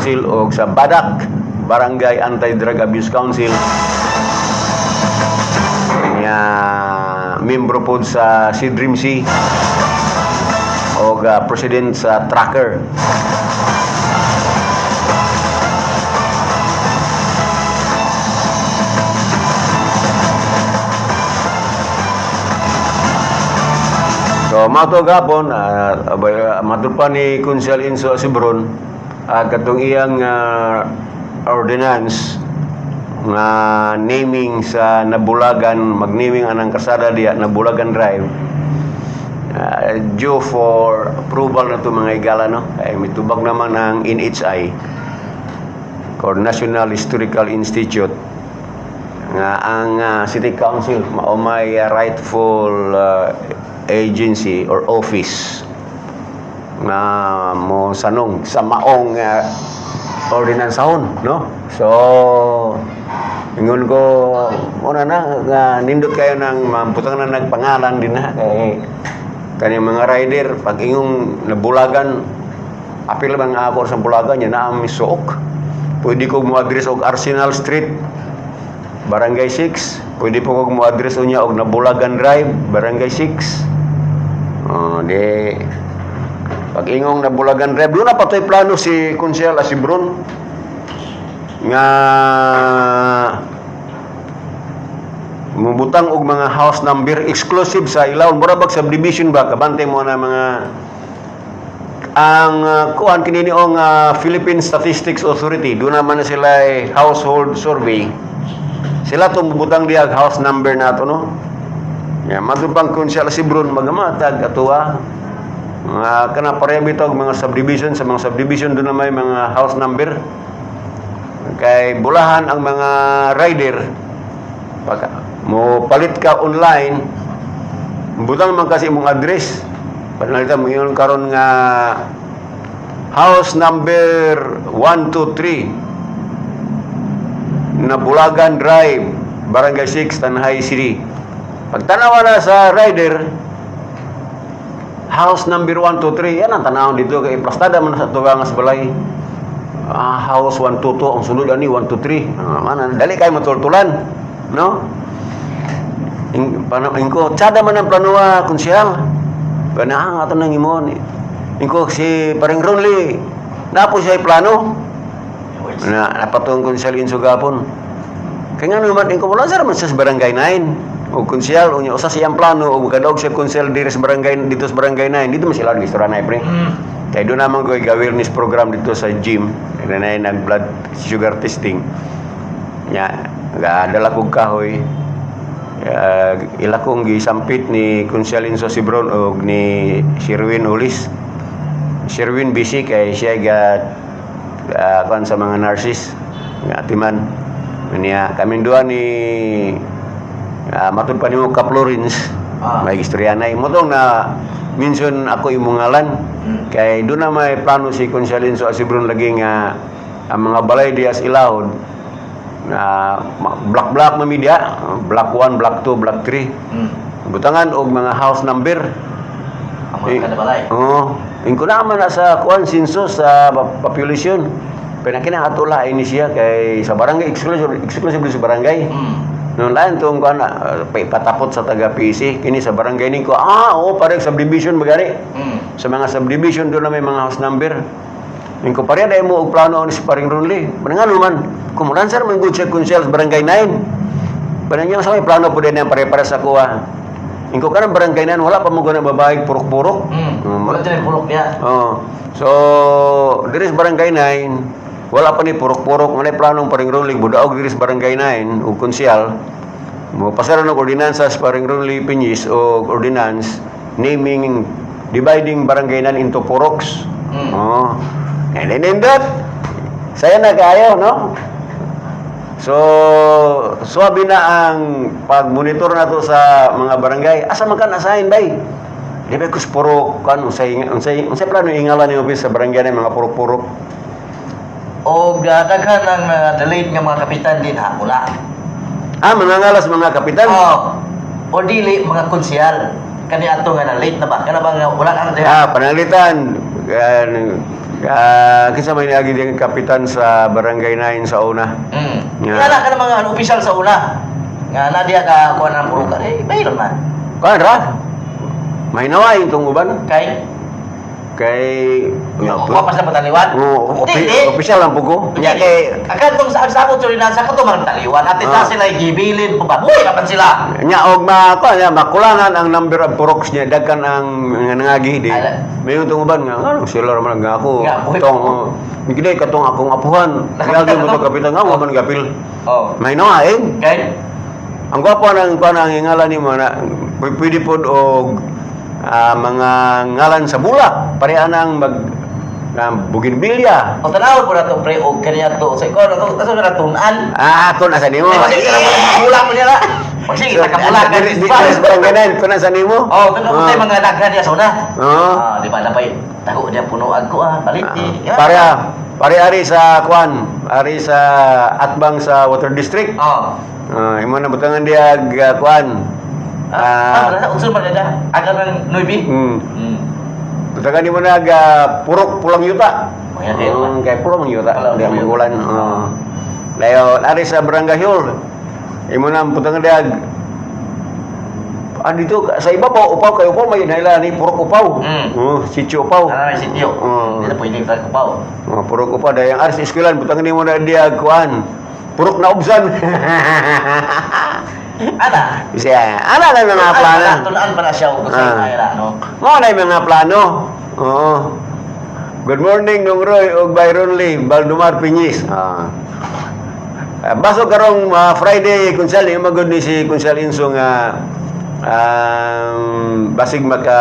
Council o sa BADAC, Barangay Anti-Drug Abuse Council, nga membro pod sa CDRIMC o president sa Tracker. So mato gapon, mato pa ni Konsehal Enzo Acebron, katong iyang ordinance nga naming sa Nabulagan, magnaming anang kasada diya Nabulagan Drive, due for approval na to, mga higala, no? Kay mitubag naman ang NHI or National Historical Institute nga ang City Council mao may rightful agency or office nga mo sanong sa maong ordinansahon, no? So ingon ko una na nga nindot kayo ng mabutang na nagpangalan din na kay kani mga rider. Pag ingong Nabulagan, apil bang ako sa Bulagan niya na ang misuok. Pwede ko mo address og Arsenal Street, Barangay 6. Pwede po kog mo address unya og Nabulagan Drive, Barangay 6. Oh, di pag ingong Nabulagan Drive, doon na patoy plano si Konsehal Acebron nga mubutang og mga house number exclusive sa ilawon, mura bag subdivision ba, kabante mo na mga ang kuan kini niong Philippine Statistics Authority. Doon naman na sila eh, household survey. Sila itong bubutang diag house number nato, no? Ya, matupang kung siya si Brun magamatag atua mga kana pareha bitaw mga subdivision. Sa mga subdivision doon na may mga house number kay bulahan ang mga rider. Pag mo palit ka online, butang man kasi imong address. Panalita mo yun karon nga house number 123 Nabulagan Drive, Barangay 6, Tanjay City. Pag tanawa na sa rider, house number 123, yan ang tanawon dito kay plastada man sa tuwa nga sa balay. Ah, house 122 ang sunod ani 123. Ah, mana dali kay matultulan, no? In, paano ingko tsada man ang planoa, konsyal. Panahang ato nang imon. Ingko si Paring Ronly, napo siya plano. Na napatong konsyal Enzo gapon. Kaya nga naman ingko wala sa man sa Barangay 9. O konsyal unya usa siyang plano o kadaog siya konsyal diri sa barangay, dito sa Barangay 9. Dito man sila istorya na, pre. Kaya doon naman ko awareness program dito sa gym. Kaya na nag blood sugar testing. Ya, dala kog kahoy. Ila kong gisampit ni Konsyal Enzo Acebron og ni Sherwin Ulis. Sherwin busy kay siya ga kuan sa mga nurses nga atiman. Niya kaming duha ni matud pa nimo ka Florence. May istorya na imo tong na mention ako imong ngalan. Kay doon na may plano si Konsyal Enzo Acebron lagi nga ang mga balay diya sa ilahod na block block mamidya, block 1, block 2, block 3. Butangan og mga house number. Ang mga kada balay. Oo. Ingko naman na sa kuan census sa population. Pero kina ato la ini siya kay sa barangay exclusive, exclusive sa barangay. Noon lain tong kuan patapot sa taga PC kini sa barangay ni ko. Ah, oo, parang subdivision magani. Sa mga subdivision doon na may mga house number. Ingko pareha dahil mo og plano ni si Paring Ronly. Manangalo man kumulan sir man good sa konsyel sa Barangay 9. Panangyo sa may plano po din ang pare-pare sa kuha. Ingko kanang Barangay 9 wala pa mo gana babae purok-purok. Wala dyan yung purok niya. Oh. So, diri sa Barangay 9, wala pa ni purok-purok, manay planong Paring Ronly budaog diri sa Barangay 9 ug konsyal. Mo pasara ng ordinansa sa Paring Ronly Piñis o ordinance naming, dividing Barangay 9 into puroks. Oh. And then in that, saya na kayo, no? So, swabe na ang pag-monitor nato sa mga barangay. Asa man ka nasahin, bay? Di ba kus purok kan unsay unsay unsay plano ingalan ni office sa barangay ng mga purok-purok? O daghan ang mga delayed nga mga kapitan din ha, wala. Ah, mangangalas mga kapitan. Oh. O dili mga konsyal. Kani ato nga na late na ba? Kana ba nga wala kang diha? Ah, pananglitan. Kinsa may niagi diyang kapitan sa Barangay 9 sa una. Yeah. Nga na ka ng mga ano, opisyal sa una. Nga na diya ka kuha ng purukan. Eh, bayron man. Kuan ra. May naway itong uban Kay, kay wapas na pataliwan. Oo, Di. opisyal lang po ko. Nya kay Akan tong sa sabot sa sa kato mga taliwan. Ate sa sila gibilin pa ba? Buhi naman sila. Nya og ma kuan nya makulangan ang number of puroks niya, dagkan ang nga nangagi di. Ala. May itong uban nga ano sila ra man nga ako. Nga, buhi pa Tong ko. oh, gid katong akong apuhan. Nakapitan Niagi mo na to to. kapitan nga wa man gapil. Oh. May naway. Kay, Ang gwapo ng kuan ang ngalan nimo na pwede pod og mga ngalan sa bulak. Pareha nang mag bougainvillea. O tanaw po na to pre og kaniya to sa ikaw na to asa na tunan. Ah, ako nasa nimo. Eh, kasi ka lang mula mo nila. Pagsige ta kamula ka. Di sa barangay 9, ko nasa nimo. Oh, tanaw Ah. tay mga daghan niya sa una. Oo. Ah, di ba napay tago niya punuan ko ah, balit eh. Pare pare ari sa kuan, ari sa atbang sa Water District. Oh. Ah, imo na butangan diya kuan. Ah, ah, unsa man nila? Agar ng Nuibi? Butangan nimo na purok pulang yuta. Oh, yan, kayo. Kay pulang yuta, Pulang diya yuta. magulan. Oh. Layo ari sa Barangay Hall. Imo na butangan diya dito sa iba pa upaw kay upaw may naila ni purok upaw. Oh, sitio upaw. Ana na sitio. Oo. Di na pwede ta kupaw. Oh, purok upaw dayang ari sa eskwelahan butangan nimo na diya kuan. Purok na obsan. Ana. Siya, ana na mga plano. Tunan pa na siya og sa ira no. Mo na yung mga plano. Oo. Good morning, Dong Roy ug Byron Lee, Valdemar Piñis. Ah. Baso karong Friday, Kunsal, yung magod ni si Kunsal Inso nga basig maka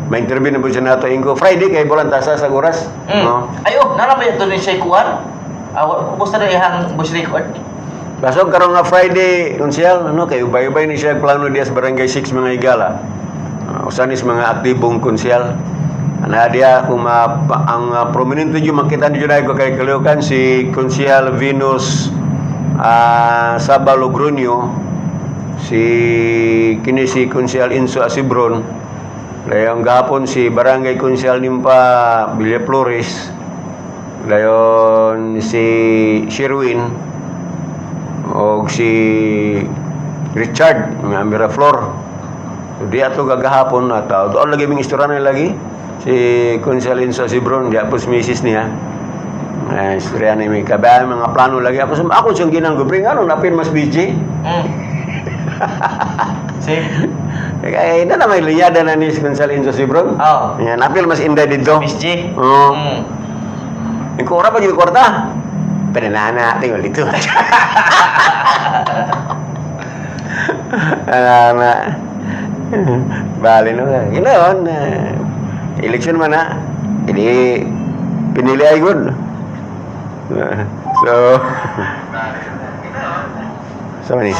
ma-interview na po siya nato ingko Friday kay bulan tasa sa oras. No? Ay oh, nara ba ito ni siya kuan? Ah, kumusta na ihang voice record? Basog karong nga Friday, Kunsal, ano kay ubay-ubay ni siya plano diya sa Barangay 6 mga higala. Usa ni sa mga aktibong konsyal. Ana diya kung ang prominente jud makita niyo na ko kay Caloocan si Konsyal Venus Saba Logroño, si kini si Konsyal Inso Asibron, dayon gapon si Barangay Konsyal Nimpa Villaflores, dayon si Sherwin og si Richard nga Miraflor. So, di ato gagahapon at doon lagi ming istorya na lagi si Konsyal Inso Asibron, di apos misis niya. Eh, istorya ni may kabayan mga plano lagi. Ako ako siyang ginang gubring ano napin mas busy. Same. Kaya na may linyada na ni si Konsyal Inso Sibron. Oo. Yan, napil mas inday dito. Miss G. Oo. Yung kura pa yung kwarta. Pananana, tinggal dito. Ana. Bali no. Ginoon. Election man na. Ini pinili ay good. So, so ni.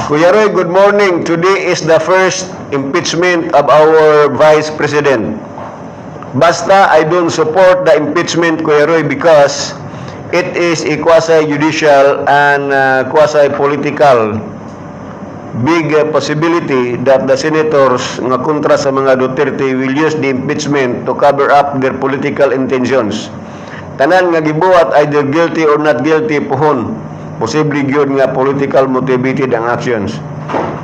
Kuya Roy, good morning. Today is the first impeachment of our Vice President. Basta I don't support the impeachment, Kuya Roy, because it is a quasi-judicial and quasi-political big possibility that the senators nga kontra sa mga Duterte will use the impeachment to cover up their political intentions. Tanan nga gibuhat either guilty or not guilty pohon. Posible gyud nga political motivated ang actions.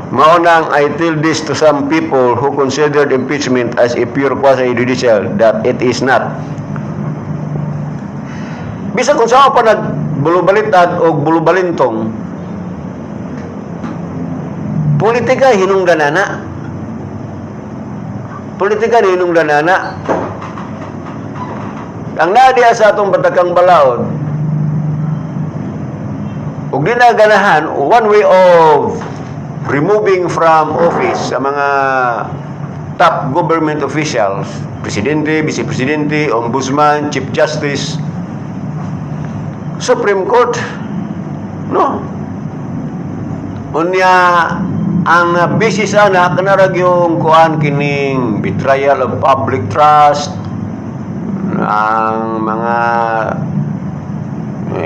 Mao nang I tell this to some people who considered impeachment as a pure quasi-judicial that it is not. Bisan kung saan pa nagbulubalitad o bulubalintong, politika hinungdanana. Politika hinungdanana. Ang naadiya sa atong batakang balaod, ug di na ganahan, one way of removing from office sa mga top government officials, presidente, vice-presidente, ombudsman, chief justice, Supreme Court, no? Unya ang basis ana kanarag yung kuan kining betrayal of public trust, ang mga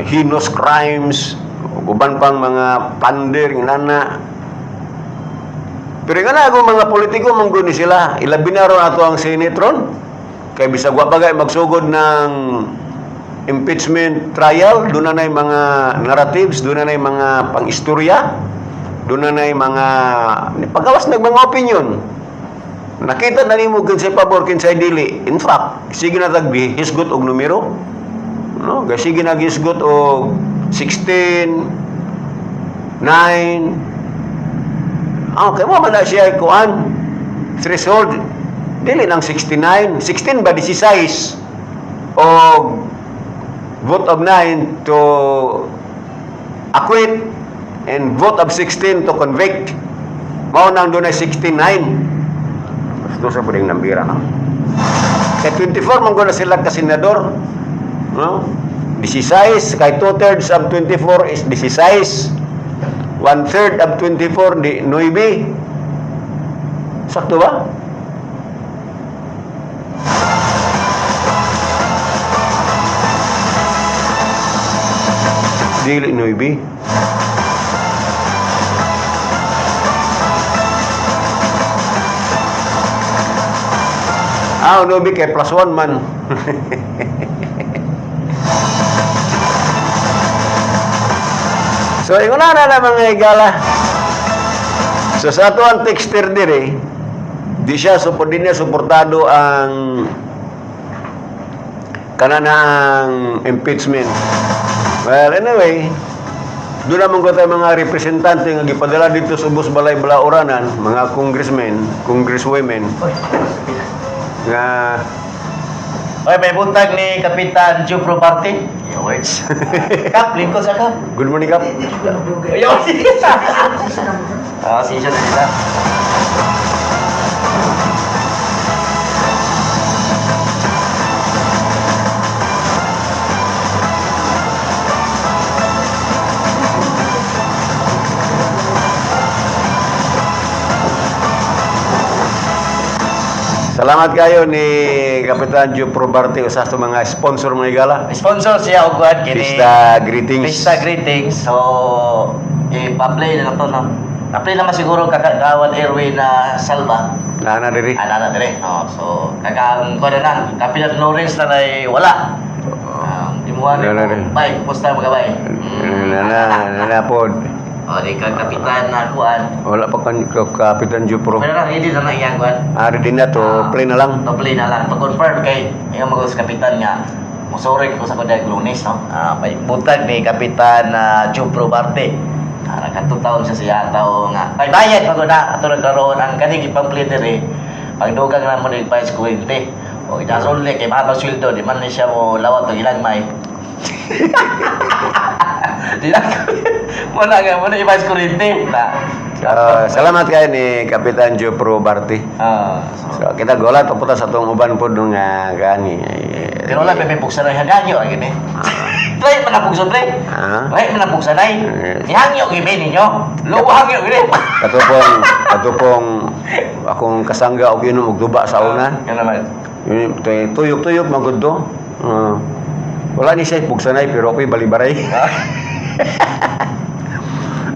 heinous crimes, ug uban pang mga plunder nana. Pero nga na ako mga politiko manggod ni sila, ilabi na ron ato ang Senate ron. Kay bisag wa pa gay magsugod ng impeachment trial, doon na na'y mga narratives, doon na na'y mga pangistorya, doon na na'y mga pagawas nag mga opinion. Nakita na nimo kinsay pabor, kinsay dili. In fact, sige na tag hisgot og numero. No, kay sige na hisgot og 16 9. Ah, okay mo man na siya kuan threshold dili nang 69, 16 ba, 16 og vote of 9 to acquit and vote of 16 to convict. Mao nang dunay 69. Gusto sa pwedeng nambira na. Kay 24 man gud na sila ka senador. No? 16 kay 2/3 of 24 is 16. 1/3 of 24 di 9. Sakto ba? Dili 9. Ah, 9 kay plus 1 man. So, ingon na na mga higala. So, sa ato ang texter dire, di siya di niya suportado ang kanang impeachment. Well, anyway, doon naman ko tayo mga representante nga gipadala dito sa Ubos Balay Balauranan, mga congressmen, congresswomen, nga Oy, may buntag ni Kapitan Jupro Parte. Yo, words. Kap, lingkod sa kap. Good morning, Kap. Yo, ah, siya na nila. Salamat kayo ni Kapitan Joe Barte, usa sa mga sponsor, mga higala. Sponsor siya og kuan kini. Pista greetings. Pista greetings. So, i-play na lang to, no? Pa-play naman siguro kakagawan Airway na Salva. Naa na diri. Ala na dire. Oh, so, kagang kuan na lang. Kapitan Lawrence na nay wala. Di mo Wala na rin. Bye, kumusta mga bay? Na na na na pod. Oh, di ka kapitan na kuan. Wala pa kan Kapitan Joe Pro. Pero na ready na na iyang kuan. Ah, ready na to play na lang. To play na lang. To confirm kay iyang mga kapitan nga musorry ko sa kuan Lunes, no. Ah, may buntag ni Kapitan na Jupro Barte. Ah, nagkatutaon siya siya tao nga. May bayad pa ko na ato nagkaroon ang kaning ipang-play diri. Pagdugang na mo ni Vice Kuwente. O itason kay mahal ang sweldo, di man ni siya mo lawat og ilang may. Di na mo na nga mo na i-Vice Kuwente. Na. Ah, salamat kayo ni Kapitan Joe Pro Barte. Ah, so, So, kita gola papunta sa atong uban pod nga gani. Pero wala, may pugsa na hangyo, ay gini. Try man ang pugsa, pre. Ah. Try man ang pugsa na. Eh. Hangyo gini ninyo. Luwa hangyo gini. Katupong akong kasangga og inom og duba sa una. Yan naman. Yun, tuyok-tuyok magud do. Ah. Wala ni siya pugsanay pero ako'y balibaray.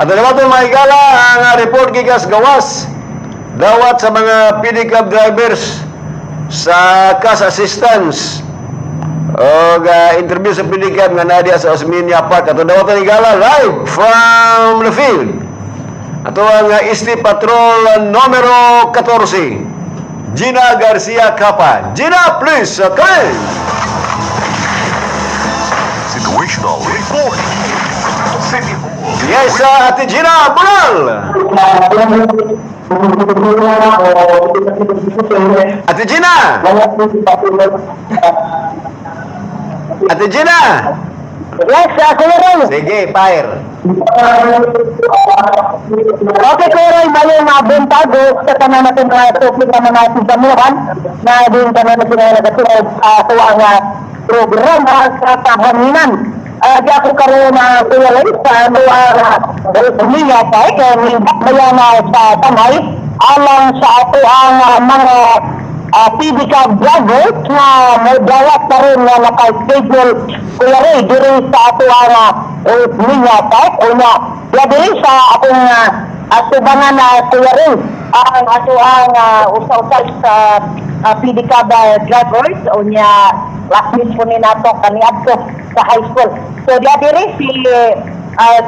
At naman ito mga higala, ang report gikas gawas dawat sa mga pedicab drivers sa cash assistance o interview sa pedicab nga nadia sa Osmeña Park. Ato dawat ang higala live from the field. Ato ang ST Patrol numero 14, Gina Garcia Capa. Gina, please, come in. Situational Report. City Hall. Yes, Ate Gina, Bunal! Ate Gina! Ate Gina! Yes, Kuya Roy. Sige, fire. Okay, Kuya Roy, bali mabuntago sa tanan natin mga topic na mga sigamuhan na din kami na sinagasunod sa ato ang programa sa kahanginan. Di ako karoon na Kuya Roy sa mga niya sa kay maya sa Tanay alang sa ato ang mga PBCab drivers na may dawat na rin na naka-schedule, Kuya Ray, diri sa ato ang Minya Park o na diri sa akong atubangan na, Kuya Ray. Ang ato ang usa-usa sa PDCab drivers unya classmate po ni nato kaniadto sa high school. So diya diri si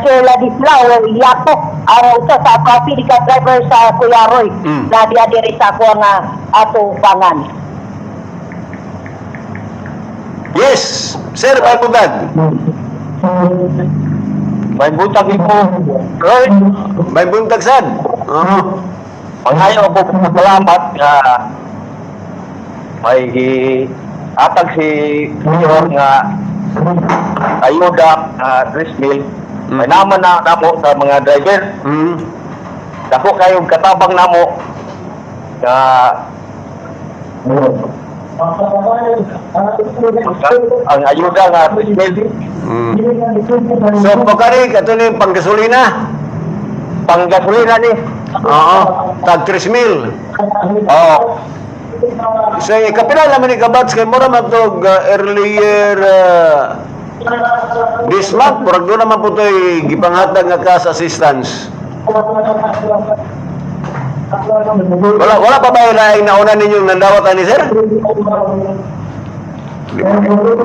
Sir Ladislao Yapo ang usa sa ato PDCab driver sa Kuya Roy na diya diri sa ako nga atubangan. Yes, sir, may buntag. May buntag po. Roy, May buntag sad. Oo. mangayo ako salamat nga may atag si Mayor nga ayuda nga 3 mil. May naman na namo sa mga driver. Dako kayong katabang namo nga ang ayuda nga 3 mil. So pagkari kato ni panggasolina. Panggasolina ni. Oo. Tag 3 mil. Oo. So kapila naman ni kabats kay mura man tog earlier this month murag doon naman po to'y gipanghatag nga cash assistance. Wala pa ba yung laing nauna ninyong nandawat ani, sir?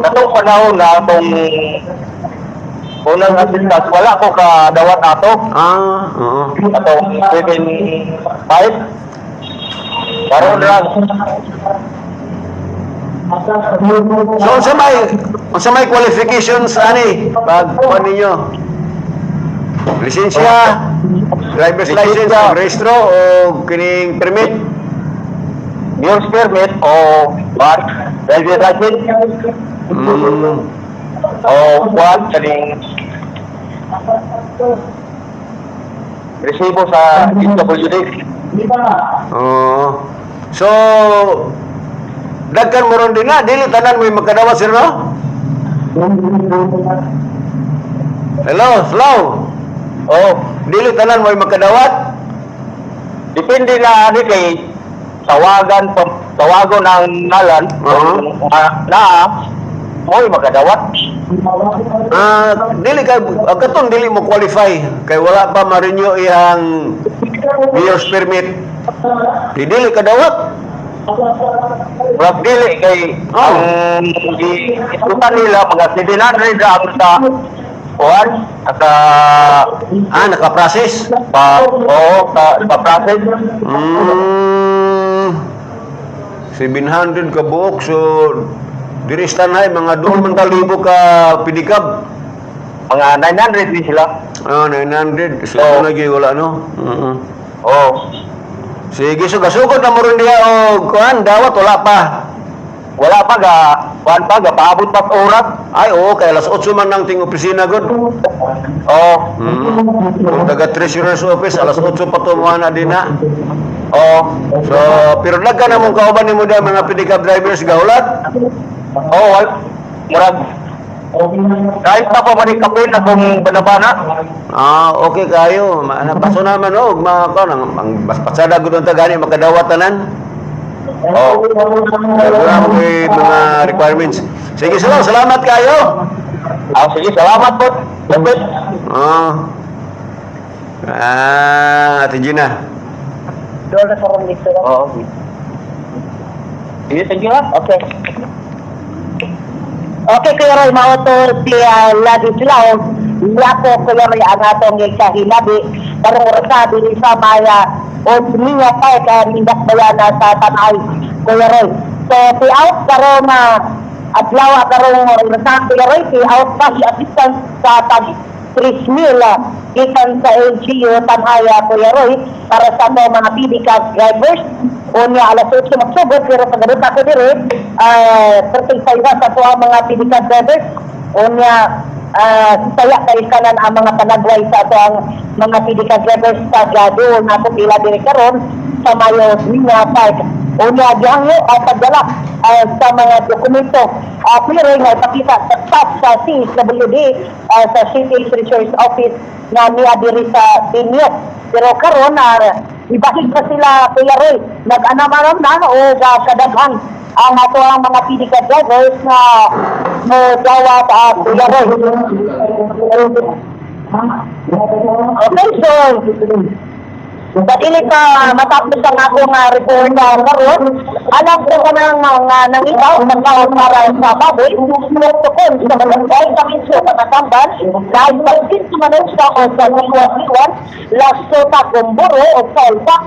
Katong panahon na atong unang assistance, wala ko kadawat ato. Ah, oo. Atong 7.5. Karon lang. So unsa may qualifications ani pag kuan ninyo? Lisensya, driver's license, Lisensya. o rehistro o kining permit? Use permit o what? Driver license o what? Kaning resibo sa DWD. Oo. So dagkan mo ron din na, dili tanan mo yung magkadawat, sir, no? Hello, slow. Oh, Dili tanan mo yung magkadawat. Depende na ani kay tawagan pa, tawagon ang ngalan kung naa mo'y makadawat. Ah, dili kay ang katong dili mo qualify kay wala pa ma-renew iyang mayor's permit. Di dili kadawat. Murag dili kay ang gi-isutan nila mga 700 ra ang sa kuan at sa Ah, naka-process. pa oo sa process. 700 ka buok, so diri sa Tanay mga doon man ka libo ka pidikab. Mga 900 ni sila. Ah, 900. So, Oo. lagi wala, no? Oo. Oo. Sige, so gasugod na mo ron diha og kuan, dawat wala pa. Wala pa ga kuan pa ga paabot pa sa oras. Ay, oo, kay alas 8 man nang ting opisina gud. Oo. Kung taga Treasurer's Office, alas 8 pa tumuha na din na. Oo. So, pero nagka na mong kauban nimo diha mga pedicab drivers gaulat. Oo, murag kahit pa pa man kape na kung banabana. Ah, okay kayo. Paso naman og mga kuan ang bas pasada gud ang tagani makadawat tanan. Oo. Pero wala mo kay mga requirements. Sige, salamat, salamat kayo. Ah, sige, salamat po. Dapat. Ah. Ah, Ate Gina. Doon na sa dito. Oo. Sige, thank you ah. Okay. Okay, Kuya Roy, mao to si Ladislao. Yapo, Kuya Roy, ang atong kahilabi. Karong orasa, diri sa maya o niya pa ka Mindak Bayana sa Tanay, Kuya Roy. So, si out karon na adlaw karong orasa, Kuya Roy, si out pa si assistance sa tag 3 mil gikan sa LGU Tanay, Kuya Roy, para sa ato mga PDCab drivers. Unya alas 8 magsugod pero pagabot ako dire perting sa ato ang mga PDCab drivers. Unya saya kay kanan ang mga panagway sa ato ang mga PDCab drivers sa gado nato pila dire karon sa Mayo Mina Park. Unya gihangyo at pagdala sa mga dokumento pero nga ipakita sa staff sa CSWD sa City Treasurer's Office nga niya diri sa Binyo. Pero karon ibahig pa sila, Kuya Roy, nag-anam-anam na o kadaghan ang ato ang mga PDK drivers na mo dawat Kuya Roy. Okay, so Sa dili pa matapos ang akong report karon, alam ko kanang mga nangitaw ng tao para sa baboy, tukon sa barangay Kaminso, Pangatamban, dahil pagsin sa o sa Liwan-Liwan, Lasota, Gomboro o sa Olpak,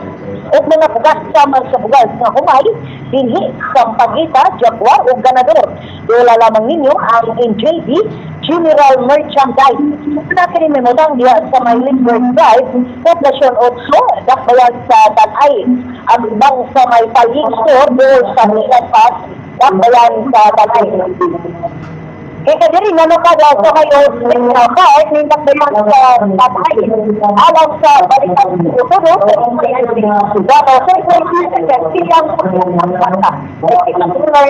o mga bugas sama sa bugas nga humay, dinhi Sampaguita, Jaguar o Ganador. Dula lamang ninyo ang NJB General Merchandise. Na kini memotang diha sa may Lindbergh Drive, Poblacion 8, Dakbayan sa Tanay. Ang ibang sa may Paling Store, doon sa Milan Pass, Dakbayan sa Tanay. Kaya diri nga no kada sa kayo sa card ning dakbayan sa Tanay. Alang sa balikan tudo Davao Central, siyang bata.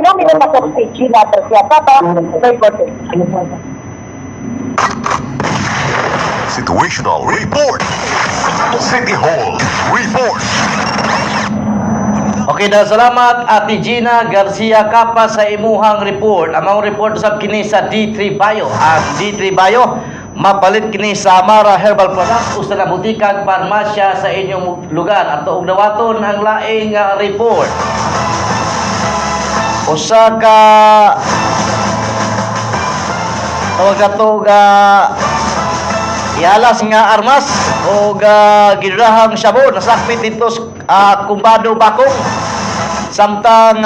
Namin ang si Gina Tercia Papa, reporting. Situational Report. City Hall Report. Okay, daw salamat Ate Gina Garcia Capa sa imuhang report. Ang among report usab kini sa D3 Bio. Ang D3 Bio mapalit kini sa Amara Herbal Products usa na butikag parmasya sa inyong lugar. Ato og dawaton ang laing report. Usa ka tawag ato ga ihalas nga armas o gidurahang shabu nasakmit dito sa Kumbado Bakong, samtang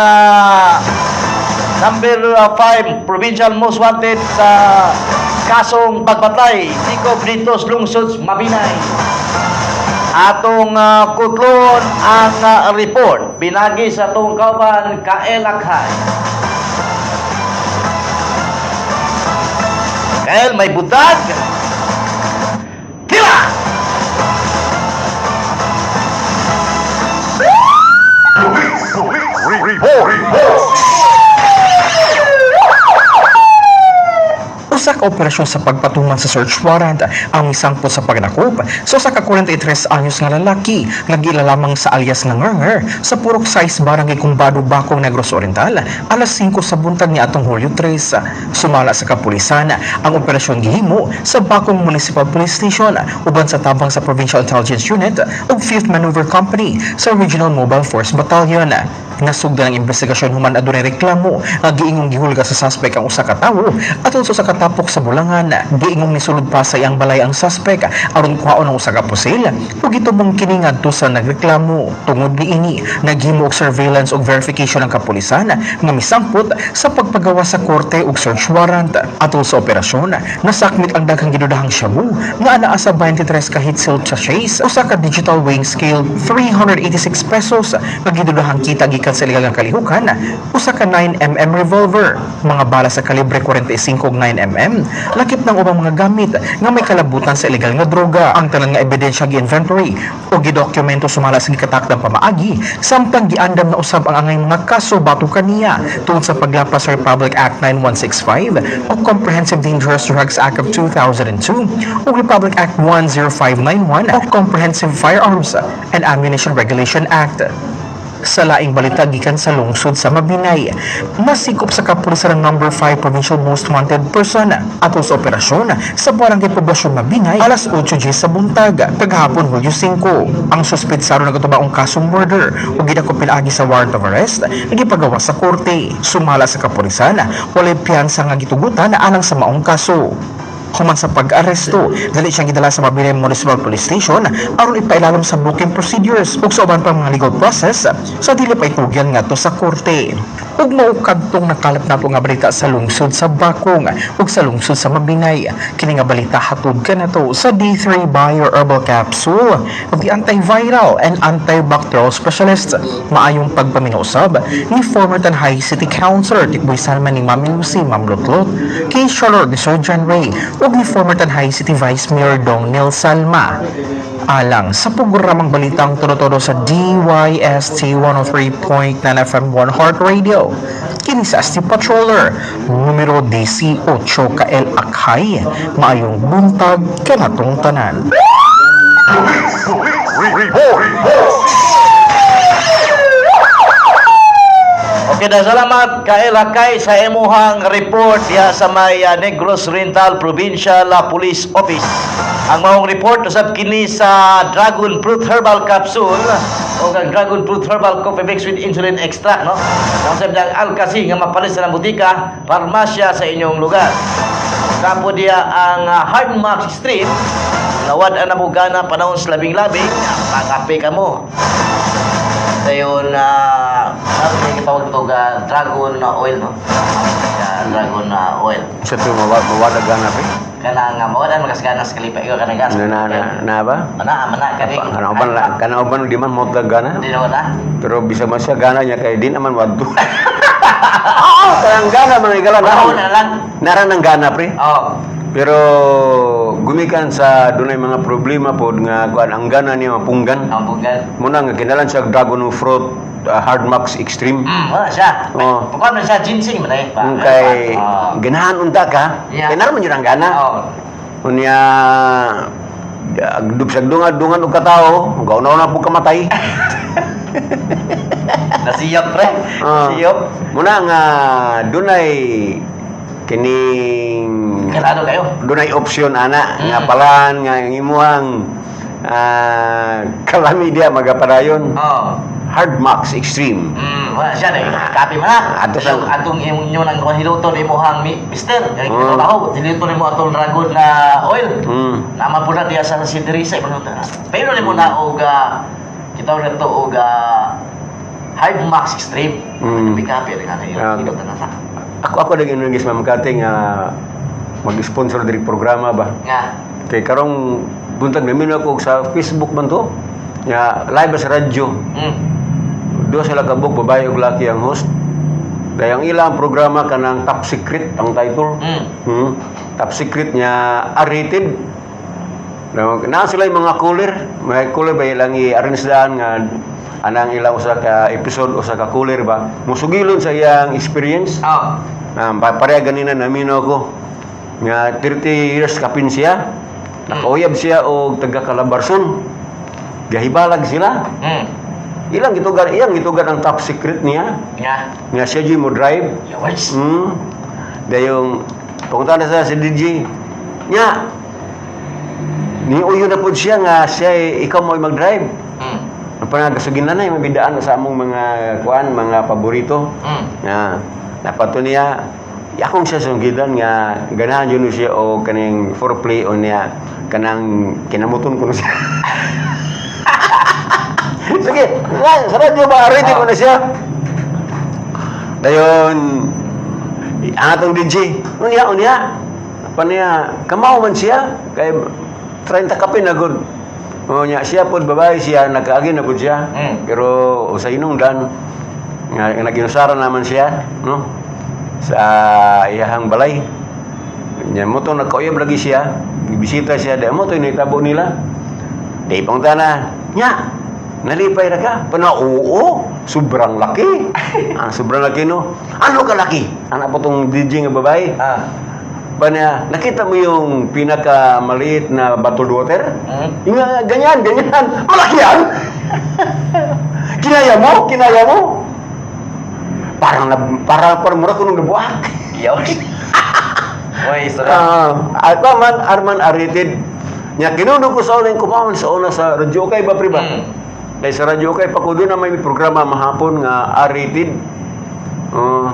number 5 provincial most wanted sa kasong pagpatay Jacob dito sa lungsod Mabinay. Atong kutlon ang report binagi sa atong kauban Kael Akhay. Kael, may butag Tira! Report. Usa ka operasyon sa pagpatuman sa search warrant ang misangpot sa pagnakop sa usa ka 43 anyos nga lalaki nga giila lamang sa alias nga Ngernger sa Purok 6, Barangay Kumbado, Bakong, Negros Oriental alas 5 sa buntag ni atong Hulyo 3. Sumala sa kapulisan, ang operasyon gihimo sa Bakong Municipal Police Station uban sa tabang sa Provincial Intelligence Unit ug 5th Maneuver Company sa Regional Mobile Force Battalion. Nasugdan ang investigasyon human adunay reklamo nga giingong gihulga sa suspect ang usa ka tawo atol sa usa ka tapok sa bulangan. Giingong nisulod pa sa iyang balay ang suspect aron kuhaon ang usa ka pusil ug gitubong kini ngadto sa nagreklamo. Tungod niini, naghimo og surveillance ug verification ang kapulisan nga misampot sa pagpagawa sa korte og search warrant. Atol sa operasyon, nasakmit ang daghang gidudahang shabu nga anaa sa 23 ka heat seal sachets, usa ka digital weighing scale, 386 pesos nga gidudahang kita gikan sa ilegal nga kalihukan, usa ka 9 mm revolver, mga bala sa kalibre 45 ug 9 mm, lakip ng ubang mga gamit nga may kalabutan sa ilegal nga droga. Ang tanan nga ebidensya gi-inventory o gidokumento sumala sa gikatakdang pamaagi, samtang giandam na usab ang angay mga kaso batok kaniya tungod sa paglapas sa Republic Act 9165 o Comprehensive Dangerous Drugs Act of 2002 o Republic Act 10591 o Comprehensive Firearms and Ammunition Regulation Act. Sa laing balita gikan sa lungsod sa Mabinay, nasikop sa kapulisan ng number 5 provincial most wanted person atol sa operasyon sa barangay Poblasyon Mabinay alas 8:10 sa buntag kagahapon Hulyo 5. Ang suspetsado nagatubang kasong murder ug gidakop pinaagi sa warrant of arrest nga gipagawa sa korte. Sumala sa kapulisan, walay piyansa nga gitugutan alang sa maong kaso. Human sa pag-aresto, dali siyang gidala sa Mabinay Municipal Police Station aron ipailalom sa booking procedures ug sa uban pang mga legal process sa dili pa itugyan ngadto sa korte. Ug mao kadtong nakalap nato nga balita sa lungsod sa Bakong ug sa lungsod sa Mabinay. Kini nga balita hatod kanato sa D3 Bio Herbal Capsule of the antiviral and antibacterial specialist. Maayong pagpaminaw usab ni former Tanjay City Councilor Tikboy Salman ni Mami Lucy, Ma'am Lotlot, kay Charlotte ni Sir John Ray ug ni former Tanjay City Vice Mayor Dong Neil Salma. Alang sa programang Balitang Todo-Todo sa DYST 103.9 FM 1 Heart Radio. Kini sa ST Patroller, numero DC 8 KL Akhay, maayong buntag kanatong tanan. Report. Okay na, salamat Kael Hakay sa imuhang report diha sa may Negros Oriental Provincial Police Office. Ang maong report usab kini sa Dragon Fruit Herbal Capsule o ang Dragon Fruit Herbal Coffee Mix with Insulin Extract, no? Ang usab ng Alkasi nga mapalit sa butika, parmasya sa inyong lugar. Kapo diya ang Hard Max Street, nawad ang namugana panahon sa labing-labing, pakape ka mo. Dayon na uh, may gitawag ito ga dragon na oil, no? Dragon na oil. Sa ito, mawada gana pa. Kana nga mawad ang makasgana sa kalipay ko kanang gas. Na na na, na ba? Mana mana kani. Kana uban kana uban di man mo gana. Di na wala. Pero bisa man siya gana niya kay di naman wadto. Oo, kanang gana mga higala. Panahon na lang. Naran ang gana, pre. Oh. Pero gumikan sa dunay mga problema pod nga kuan ang gana niya mapunggan. Ang bunggan. Muna nga kinalan siya Dragon Fruit Hard Max Extreme. Wala siya. Oh. Pagkuhan man siya ginseng man eh. Kung kay Oh. ganahan unta ka, Yeah. kay naran man yun ang gana. Oh. Unya dubsag dungan dungan og katawo, gauna-una po kamatay. Nasiyop, pre. Ah. Nasiyop. Muna nga dunay kining Ganado kayo. dunay option ana nga palan nga ang imuhang kalami diya magapadayon. Oh. Hard Max Extreme. Wala siya na. Kape man na. Ato sa- Atong imong inyo nang hiluton imuhang mi, mister. Kay Oh. kita taho, hiluton nimo atong dragon na oil. Naman po na diya sa si Teresa ipanuta. Pero nimo na og kita na to og Hard Max Extreme. Kape rin na Ah. yun. Hiluton na sa. Ako ako lagi nung Ma'am Kate nga mag-sponsor diri programa ba. Nga. Kay karong buntag namin ako sa Facebook man to. Nga live sa radyo. Duha sila kabuk, babae ug laki ang host. Dahil ang ilang programa kanang Top Secret ang title. Top Secret niya R-rated. Na sila yung mga cooler. May cooler ba ilang i-arrange daan nga anang ilang usa ka episode usa ka cooler ba. Musugilon sa iyang experience. Oh. Na pareha ganina namino ako nga 30 years kapin siya. Nakauyab siya og taga Calabarzon. Gahibalag sila. Ilang gitugan, iyang gitugan ang top secret niya. Nga. Nga siya jud mo drive. Yawards. Dayong punta na sa si DJ. Nya. Niuyo na pud siya nga siya ikaw mo mag-drive. Ang panagagasugin na na yung mabidaan sa among mga kuan, mga paborito. Nga napato niya akong siya sunggidan nga ganahan jud siya og kaning foreplay o niya kanang kinamuton ko siya. Sige, nga, sa radyo ba ready ko na siya. Dayon ang atong DJ, unya unya. Pa niya, kamao man siya kay 30 kape na gud. O niya siya pod babae siya nakaagi na pud siya. Pero sa inungdan nga nga naginusara naman siya, no? Sa iyahang balay. Nya mo to nagkauyab lagi siya, gibisita siya, di mo to initabo nila. Di pang tana, nya, nalipay ra ka. Pana, oo, sobrang laki. Ang sobrang laki, no? Ano ka laki? Anak po tong DJ nga babae. Banya, nakita mo yung pinakamaliit na bottled water? Yung nga, ganyan, ganyan. Malaki yan! Kinaya mo? Kinaya mo? Parang, parang, parang mura ko nung nabuak. Yawards. Uy, istorya. At pa man, arman arrated. Nya, kinuno ko sa una yung kumaon sa una sa Radyo Kay ba, pre ba? Dahil sa Radyo Kay, pakudo na may programa mahapon nga R-rated.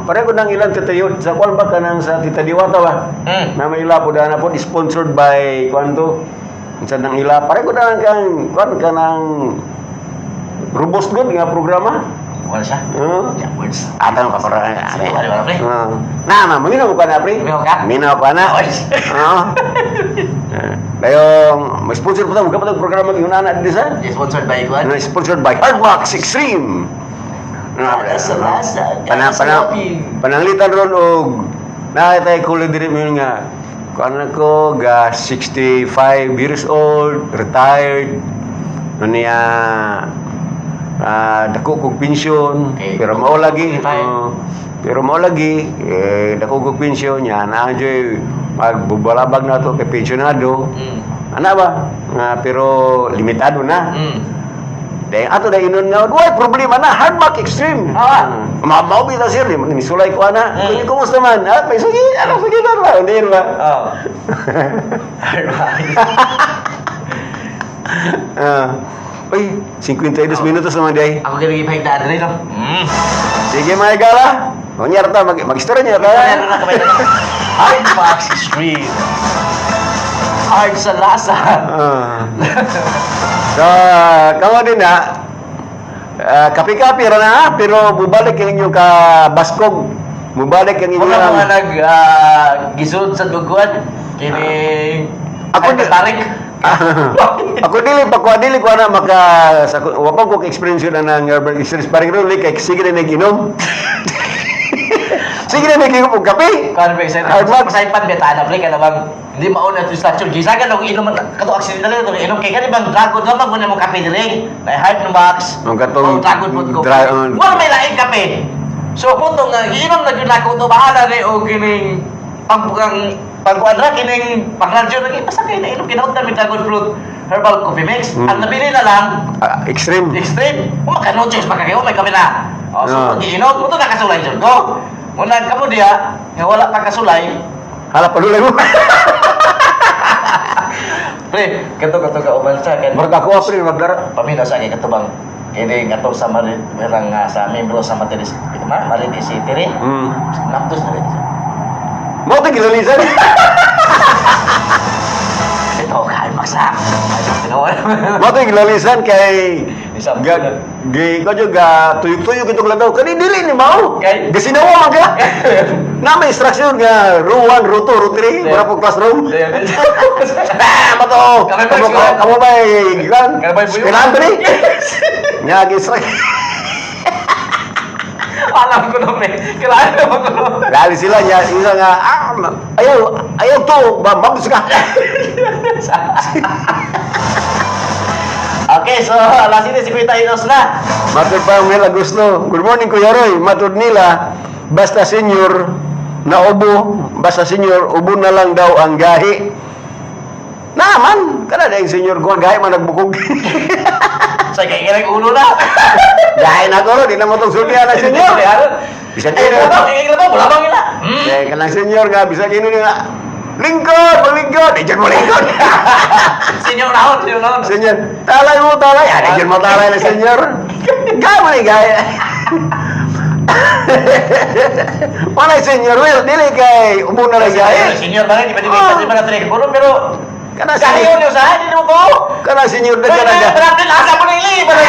Pareho ko nang ilang titayo. Sa kwan ba ka nang sa Tita Diwata ba? Na may ila po na po, sponsored by kwan to. Sa nang ila. Pareho ko na kang kwan ka ng robust good nga programa. Wala siya. Yawards. Atang ka para. Sige, wala, wala, pre. Na, ma, minaw ka na, pre. Minaw ka? Minaw ka na. Oy. Oo. Dayong, may sponsor po tayo. Magkapatag programa yung nana di sa? Sponsored by Kwan. Ano, sponsored by Hard Rocks Extreme. Rasa, rasa, Pana, rasa, pana, shopping. pananglitan ron og nakita kulay diri mo yun nga kuan ko ga 65 years old, retired. Ano niya dako kog pensyon, pero mao lagi 65. Pero mao lagi eh, dako kog pensyon nya na joy magbubalabag na to kay pensyonado. Ana ba? Nga pero limitado na. Dahil ato na inon nga, way problema na, Hard Mac Extreme. Ma mao bitaw sir, di misulay ko ana. Kumusta man? Ah, may sugi, ano sugi na ba? Hindi ba? Oh. Ah. Uy, 52 minutos naman day. Ako gani gipahigdaan rin, no? Sige mga igala. Unya ra ta mag mag-istorya niya ta. Meron na kamay na. Hard Max Extreme. Hard sa lasa. Ah. So, kamo din na. Ah, kapi-kapi ra na ah, pero bubalik ang inyong kabaskog. Mubalik ang inyong Mga mga nag gisulod sa duguan. Kining Ako Ako tarik. Ako dili pa ko dili ko ana maka sa wa pa ko experience yun na ng urban experience parang rin kay sige na nag-inom. Sige na nag-inom og kape. Kuan ba isa? Hard Max. Pasaypan beta na pre kaya bang hindi mauna ito station. Gisagan og inom kato accidental to inom kay kani bang dragon lamang mo mo kape diri. Nay Hard Max. Ang katong Og dragon fruit coffee. Wala may laing kape. So punto nga giinom na gyud nako to bahala ni og kining pangbugang pangkuan ra kining pangradyo lagi basta kay nainom kinaot mi dragon fruit herbal coffee mix. Ang nabili na lang Ah, extreme. extreme. Kung maka no choice pa kayo, may kami na. O, so, pag iinom, mo to nakasulay dyan ko. Muna kamo diya, nga wala pa kasulay. Hala palulay mo. Pre, kato kato ka uban sa kan. Murag ako pre magdara. Pamina sa akin katubang kini nga sa marit merang nga sa membro sa Marites ma Marites City rin. Naptos na rin siya. Mao to gilalisan. Ito kain maksa. Ay, tinuod. Mao to gilalisan kay Isang ga gi ko jud ga tuyok-tuyok itong lagaw kani dili ni mao. Kay- Gasinawa man ka. Na may instruction nga row 1, row 2, row 3, wala po classroom. Ah, mato. Kami ba, Kamo siguro? kamo ba gikan? Kami ba, buyo? Kailangan ba ni? Nga gi-instruct. Alam ko na pre. Kailangan naman ko na. Lali sila niya, isa nga ayaw ayaw to, ba mabus ka. Okay, so alas 7:52 na. Matod pa ang Mel Agusto. Good morning, Kuya Roy. Matod nila, basta senior na ubo, basta senior, ubo na lang daw ang gahi. Naman, kada dahil senior ko, ang gahi man nagbukog. Sa kay kay ulo na. Gahi na ko, di na mo itong sultihan na senior. Bisan Ay, kino. wala bang wala wala bang ila. Dahil ka lang senior nga, bisan kino nila. Lingkod, malingkod. Di dyan mo lingkod. Senior naon, senior naon. Senior, talay mo, talay. Ah, di dyan mo talay na senior. Gahi mo ni gahi. Wala senior, well, dili kay ubo na lang gahi. Senior ba rin, di ba di ba Oh. di ba na trek pero pero Kana kayo senior, niyo sa hindi mo ko. kana senior na kana Ay, ga. pero asa mo na ili, para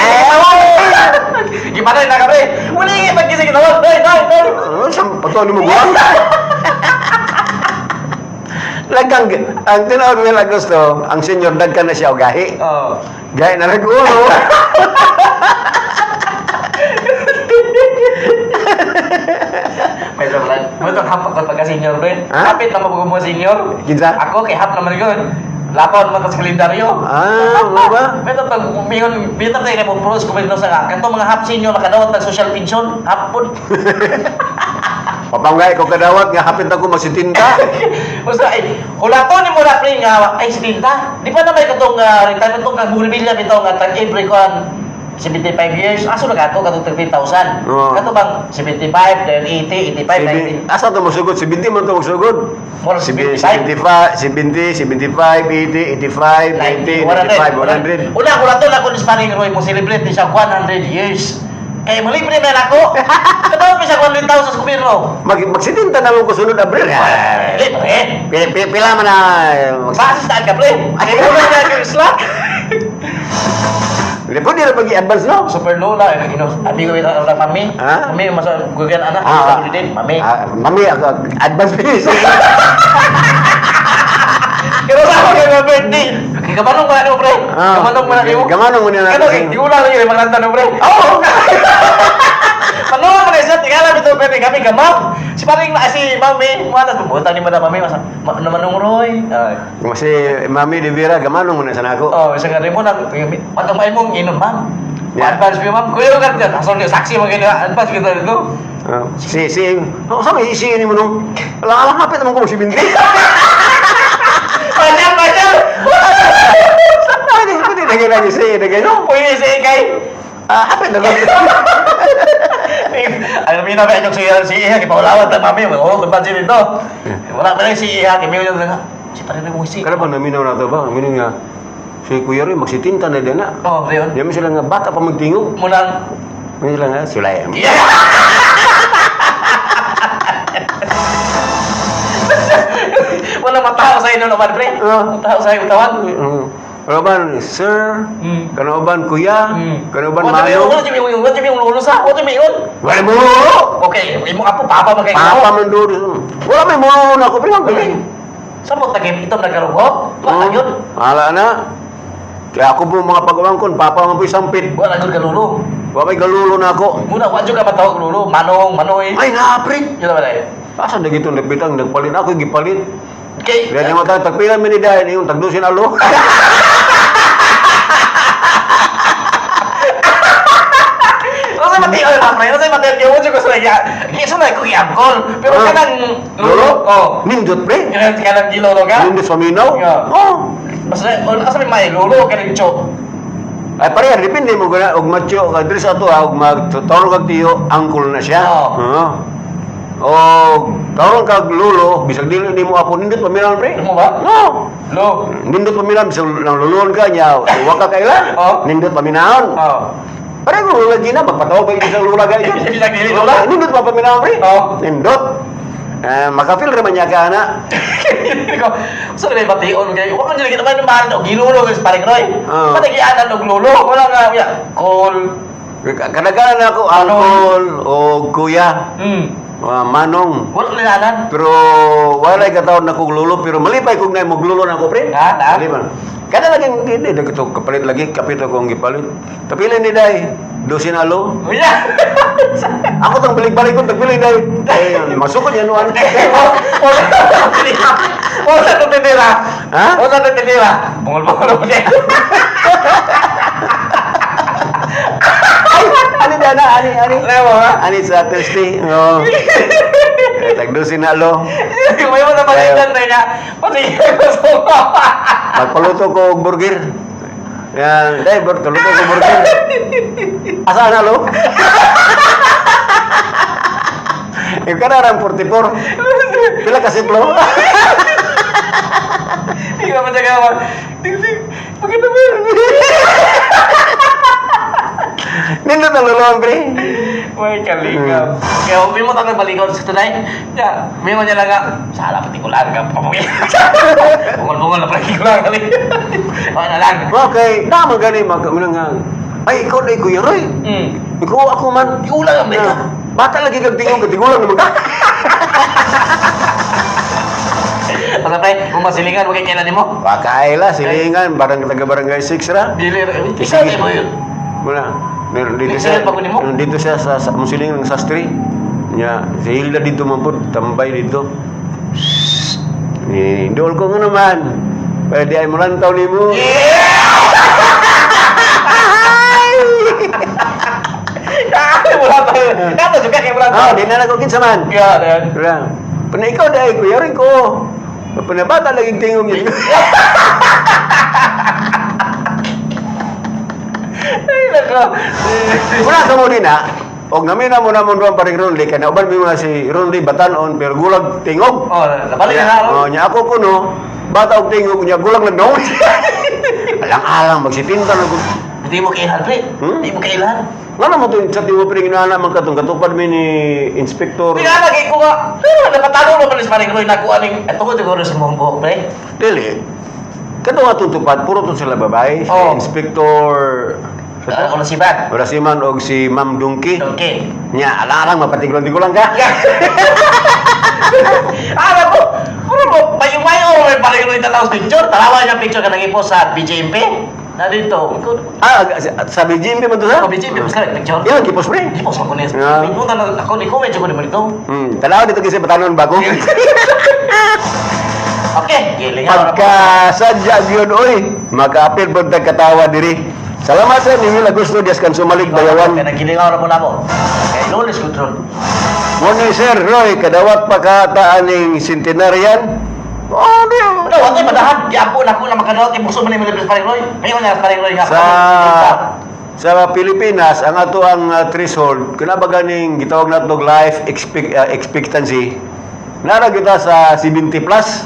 gimana na kami? Uli, pag-gising na, day, day, day. Oh, sa pato ni mo guwang. Lagang ang tinuod nila gusto, ang senior dagkan na siya og gahi. Oh. Gahi na nag-ulo. Medyo wala. Mo itong hap ako pagka senior rin. Ha? Hapit na mabugo mo senior. Kinsa? Ako kay hap naman yun. Lapaw naman sa kalendaryo. Ah, mo ba? Medyo pag mingon, bita tayo na mo pros kumento sa nga. Kanto mga hap senior makadawat ng social pension, hap po. Papanggay ko kadawat nga hapit ako magsitinta. Basta ay, hulato ni mo na pre nga ay si Tinta. Di pa na may katong retirement tong kang bubilya bitaw nga tag every kon 75 years. Aso na kato katong 30,000. Oo. Kato bang 75 then 80, 85, 90. Asa to mosugod? 70 man to magsugod. Mura 75, 75. 70, 75, 80, 85, 90, 95, 100. Una, hulato na ko ni Sparing Roy mo celebrate ni siya 100 years. Kay malibre na ako. Katawag pa siya 100,000 sa gobyerno. Magsitinta na mo ko sunod Abril. Libre. Pila, pila, pila man na Basis saan ka, pre? Ay, wala na yung slack. Hindi po nila pag-i-advance no? Super lola, eh, ino, amigo ito ang mami. Ha? Mami, mas gugan anak, Ah, ah, din, mami. Ah, mami, ako, advance please. Pero sa ako kay birthday. Kay kamanong man ano, pre? Ah, Kamanong man ano? Gamanong mo nila. Kano kay giula lang yun, maglanta no, pre. Oo. Manong man siya tingala bitaw pre kami gamap. Si paring na si mami, mo na butang ni mo na mami masa manong Roy. Ay. Kasi mami de Vera, gamanong mo na sana ako. Oh, isa nga rin mo nang matang may mong inom, ma'am. Yeah. Advance mo, ma'am. Kuya ka dyan. Asal niyo saksi mo ganyan. Advance kita dito. Ah, si, si, oh, sa may isi ni mo nung, alang alang hapit naman ko magsibinti. Pasyal, pasyal! Pwede, pwede, nagay lagi si, nagay no. Uy, si Ikay. Ah, hapit na lang. Ay, namin na ba si si Iha, kipaulawan ta mami, oh, kung pansin dito. Wala pa rin si Iha, kami yun nga. Si pare mo si. Kada ba naminaw na to ba? Naminaw nga, si Kuya Roy, magsitinta na din na. Oh, Leon. Yamin sila nga, bata pa magtingog. Munang Yamin sila nga, sila eh. Yeah! Wala matao sa inyo naman, pre. Ah. Matao sa inyo tawag. Kanoban, sir? Kanoban, kuya? Kanoban, Wala mayo? wala yung wala yung lulo sa, wala yung Wala mo! Okay, imo apo papa magay Papa man doon. Wala may mulolo na ako. Pero ang galing. Sa mo tagim ito nagkarugo? Wala yun. Wala na. Kaya ako po mga pag-uwangkon, papa man po sampit. Wala gyud kalulo. Wa may galulo na ako. Muna wa jud ka matawag lulo, manong, manoy. Ay, na, pre. Yun ba dai? Asa na gitong nagpitang, nagpalit ako, gipalit. Kay Kaya niya matang, tagpila mi ni dahil, yung tagdusin alo. Ano sa mati oy pre, ano sa mati kay mo ko sa ya. Kisa na ko iangkol, pero Ah. kanang lulo. Oh. Nindot, pre. Kanang kanang gilolo ka. Nindot sa minaw. Yeah. Oh. Basta on asa may may lulo kanang cho. Ay, pareha, depende mo gana, og macho, ka diri sa ato, ha, og magtawag kag tiyo, angkol na siya. Oo. Oo. Og tawag kag lulo, bisag dili nimo apo nindot paminaw, pre. Ano ba? No. Lo. Nindot paminaw, bisag nang luluon ka niya, wa ka kaila. Oo. Nindot paminawon. Oh. Pareho ko lula gina, magpatawag pa isang lula gaya. Bisag dili lula? Nindot pa paminaw, pre. Oo. Nindot. Eh, makafeel ra man niya ka na. Ko, so na bation kay wa man jud naman man og gilulo guys paring Roy. Oo. Pati gianan og lulo, wala nga ya. Call. Kadagalan ako, angkol o kuya, ah, manong. Wala na anan. Pero walay katawon na kong lulo pero malipay kog na maglulo na ako pre. Ha, na? Malipay. Kada lagi hindi dagto kapalit lagi kapito kong gipalit. Tapilin ni day dosin alo. Uya. Ako tang balik-balik kong tagpili day. Ay masukod yan nuan. Wala wala to tinira. Ha? Wala to tinira. Bungol-bungol mo niya. Ani dana ani ani. Ano mo ha? Ani sa Thursday. Oo. Eh, tag dosin alo. May mo na palitan na niya. Pati ko sa Magpaluto ko og burger. Yan, day bro, luto ko burger. Asa na lo? Yung kanarang 44. Pila ka siplo? Hindi naman siya kaya. Ding ding. Maganda ba? Nindot ang luluan, pre. May kalingap. Kaya huwag mo tayo baligaw sa tunay. Ya, may mo niya lang nga. Sala partikular ka. Bungol-bungol na partikular kali. Okay na lang. Okay, naman gani mag nga. Ay, ikaw na Kuya Roy. Ikaw ako man. Ikaw lang ang meka. Ah, bata lagi kag tingog, katigulang naman ka. Basta pre, kung masilingan, huwag kailan mo. Wakaila, silingan, barang taga barangay 6 ra. Dili, ikaw na mo yun. Wala. Meron dito siya. Siya pa kunin mo? Dito siya sa, sa musiling ng sastri. Nya, si Hilda dito man po, tambay dito. Eh, dool ko nga naman. Pwede ay mulantaw ni mo. Wala pa yun. Kato juga kay wala Ah, di na lang ko kinsa man. Ya, dan. Wala. Pana ikaw dahil kuya rin ko. Panabata laging tingog yun. Ay, nako. Wala ka mo din ha. Og namina mo na mo doon paring Ronly, kaya nauban mo na si Ronly batanon, pero gulag tingog. Oh, nabalik na Oh, nya ako kuno, bata og tingog nya gulag lang daw. Alang-alang magsitinta na ko. Hindi mo kailan, pre. Hmm? Hindi mo kailan. Ngano mo to sa tiwo pre ginana man katong katupad mi ni inspektor. Hindi nga lagi ko nga. Pero napatalo mo pala sa paring Roy nakuha ning ito ko siguro sa mong buhok, pre. Dili. Kadto atong tupad puro to sila babae, si Oh. Inspector Ako na si Bat. Rasiman og si Ma'am Dungki. Okay. Nya alang-alang mapatiglan-tigulang ka. Ah, ko. Puro mo, mayo-mayo may paring Roy tanaw sa picture. Tarawa niya picture ka nang sa BJMP. Na dito. Ah, sa BGMP man to sa? Sa BJMP, mas ka picture. Yan gipos pre. Gipos ako niya. Yeah. Punta na ako ni comment ko ni dito. Tanaw dito kasi batanon bago. Okay, giling Pagka sadya gyud oy, makaapil pud tag katawa diri. Salamat sa ninyo Augusto Diaz kan sumalig bayawan. Kaya gilingaw na po na mo. Kaya lunes control. Morning Sir Roy, kadawat pa ka aning centenarian. Oh, di. Ano, wala madahan. Giapo na ko na makadawat. Ibuso man ni Milibres Paring Roy. Ngayon nga Paring Roy nga. Sa Sa Pilipinas, ang ato ang threshold, kuna ba ganing gitawag nato og life expectancy, nara kita sa 70 plus,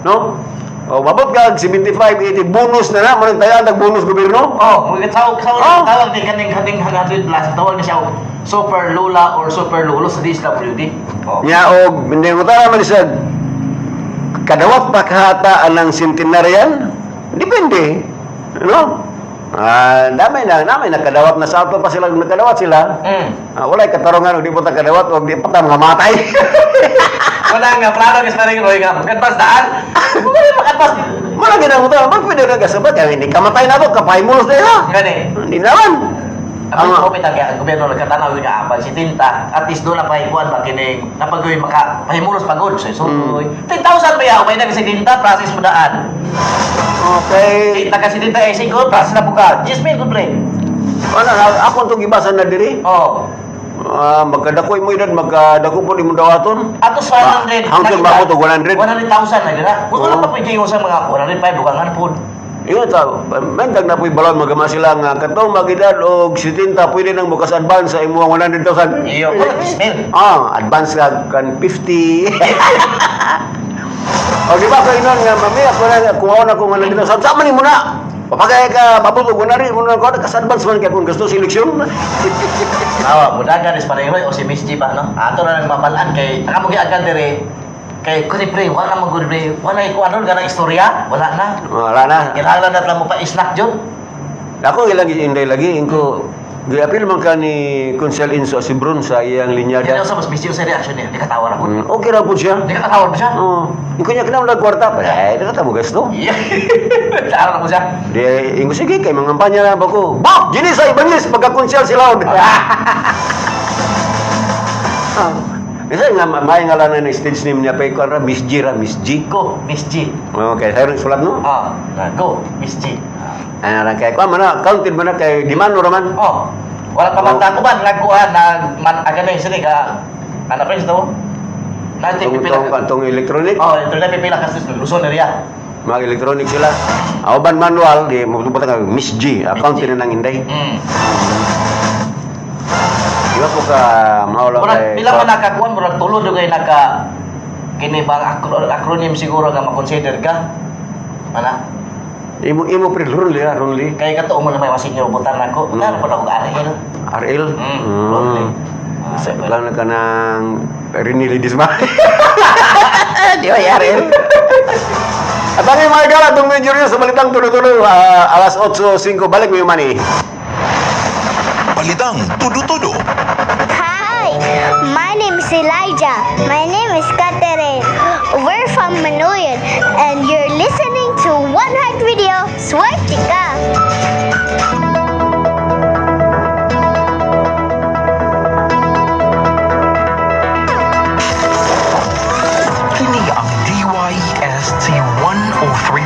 no? O mabot ka og 75, 80, bonus na na, manang tayo ang bonus gobyerno. Oh, mga tawag tawag tawag ni kaning kaning 100 plus, tawag ni siya og super lula or super lolo sa DSWD. Oh. Nya og hindi mo tara man siya kadawat pa kahata anang centenarian? Depende. No? Ah, damay na, namay nakadawat na sa ato pa sila nakadawat sila. Ah, walay katarungan og di po ta kadawat og di pa ta mga matay. Wala nga plano kasi na rin Roy nga magkadpas daan. Wala makadpas. Mala ginang mo ta, pwede na kasabot kay hindi kamatay na to, kapay mulos na ila. Gani. Hindi naman. Ang kopi tagi ang gobyerno nagkatanaw nga apag si Tinta at least doon na pahibuan ba kining napagoy maka pahimulos pagod so suloy. 10,000 ba yaw may nag si Tinta process mo daan. Okay. Tinta kasi Tinta eh siguro process na buka. 10,000 good pre. Wala ako itong gibasa na diri. Oh. Ah, magkadakoy mo edad, magkadako po di mo dawaton. Atos 100. Hangtod ba ako to 100? 100,000 na dira. Wala Oo. pa pwede yung sa mga 105 bukangan po. Ingat ta, mentag na po'y balon magama sila nga katong magedad og 70 pwede nang bukas advance sa imuhang 100,000. Iyo, wala 10,000. Ah, advance ka kan 50. O di ba kay nun nga mami ako na kung ako na kung 100,000 sama ni mo na. Papagay ka mabot og 100 mo na ko kas advance man kay kung gusto seleksyon. Awa, mudagan is pareho o si Miss G ba no? Ato na lang mabalaan kay ang among giagad dire kay kuni pre, wala man gud pre. Wala ko ano ganang istorya, wala na. Wala na. Kinahanglan na lang mo pa snack jud. Ako ilang inday lagi ingko giapil man ka ni Consel Inso si Brun sa iyang Yan linyada. sa mas busy sa reaction niya. Di katawa ra ko. Okay ra pud siya. Di katawa ba siya? Oo. Ingko niya kinahanglan kwarta. Eh, di ka ta mo gasto. Iya. Tawa na ko siya. Di, ingo sige kay mga kampanya na ba ko. Bak! Gini sa Ibanez pagka-konsyal sila. Ah. Bisa nga may ngalan na stage name niya pa ko ra Miss G ra Miss G. Go, Miss G. Okay, sayo rin sulat no. Ah, na, go, Miss G. Ana ra kay kuan man na counted man na kay di man ra man. Oh, wala pa man ko man nagkuha na man aga na sini ka. Ano pa ito? Nanti Tong pipila. tong tong electronic. Oh, ito na pipila kasi Luzon area. Mga electronic sila. Aw ban manual di mo ka Miss G, accounted na nang inday. Di ba po ka maulaw Murag kay pila man nakakuan murag tulo dugay naka kini bang acronym siguro nga ma-consider ka. Ana, Imo imo pre Ronly ra Ronly. kay kato mo na may masinyo butan nako. Butan pa ako RL. RL. Ronly. Ah, Sa plano ka ng Renly Disma. Di ba RL? At ang mga gala, itong major news sa Balitang Tulo-Tulo, alas 8:05, balik mo yung money. Balitang tudo-tudo. Hi, my name is Elijah. My name is Catherine. We're from Manoyan, and you're listening to One Heart Radio. Swerte ka! Kini ang DYST 103.9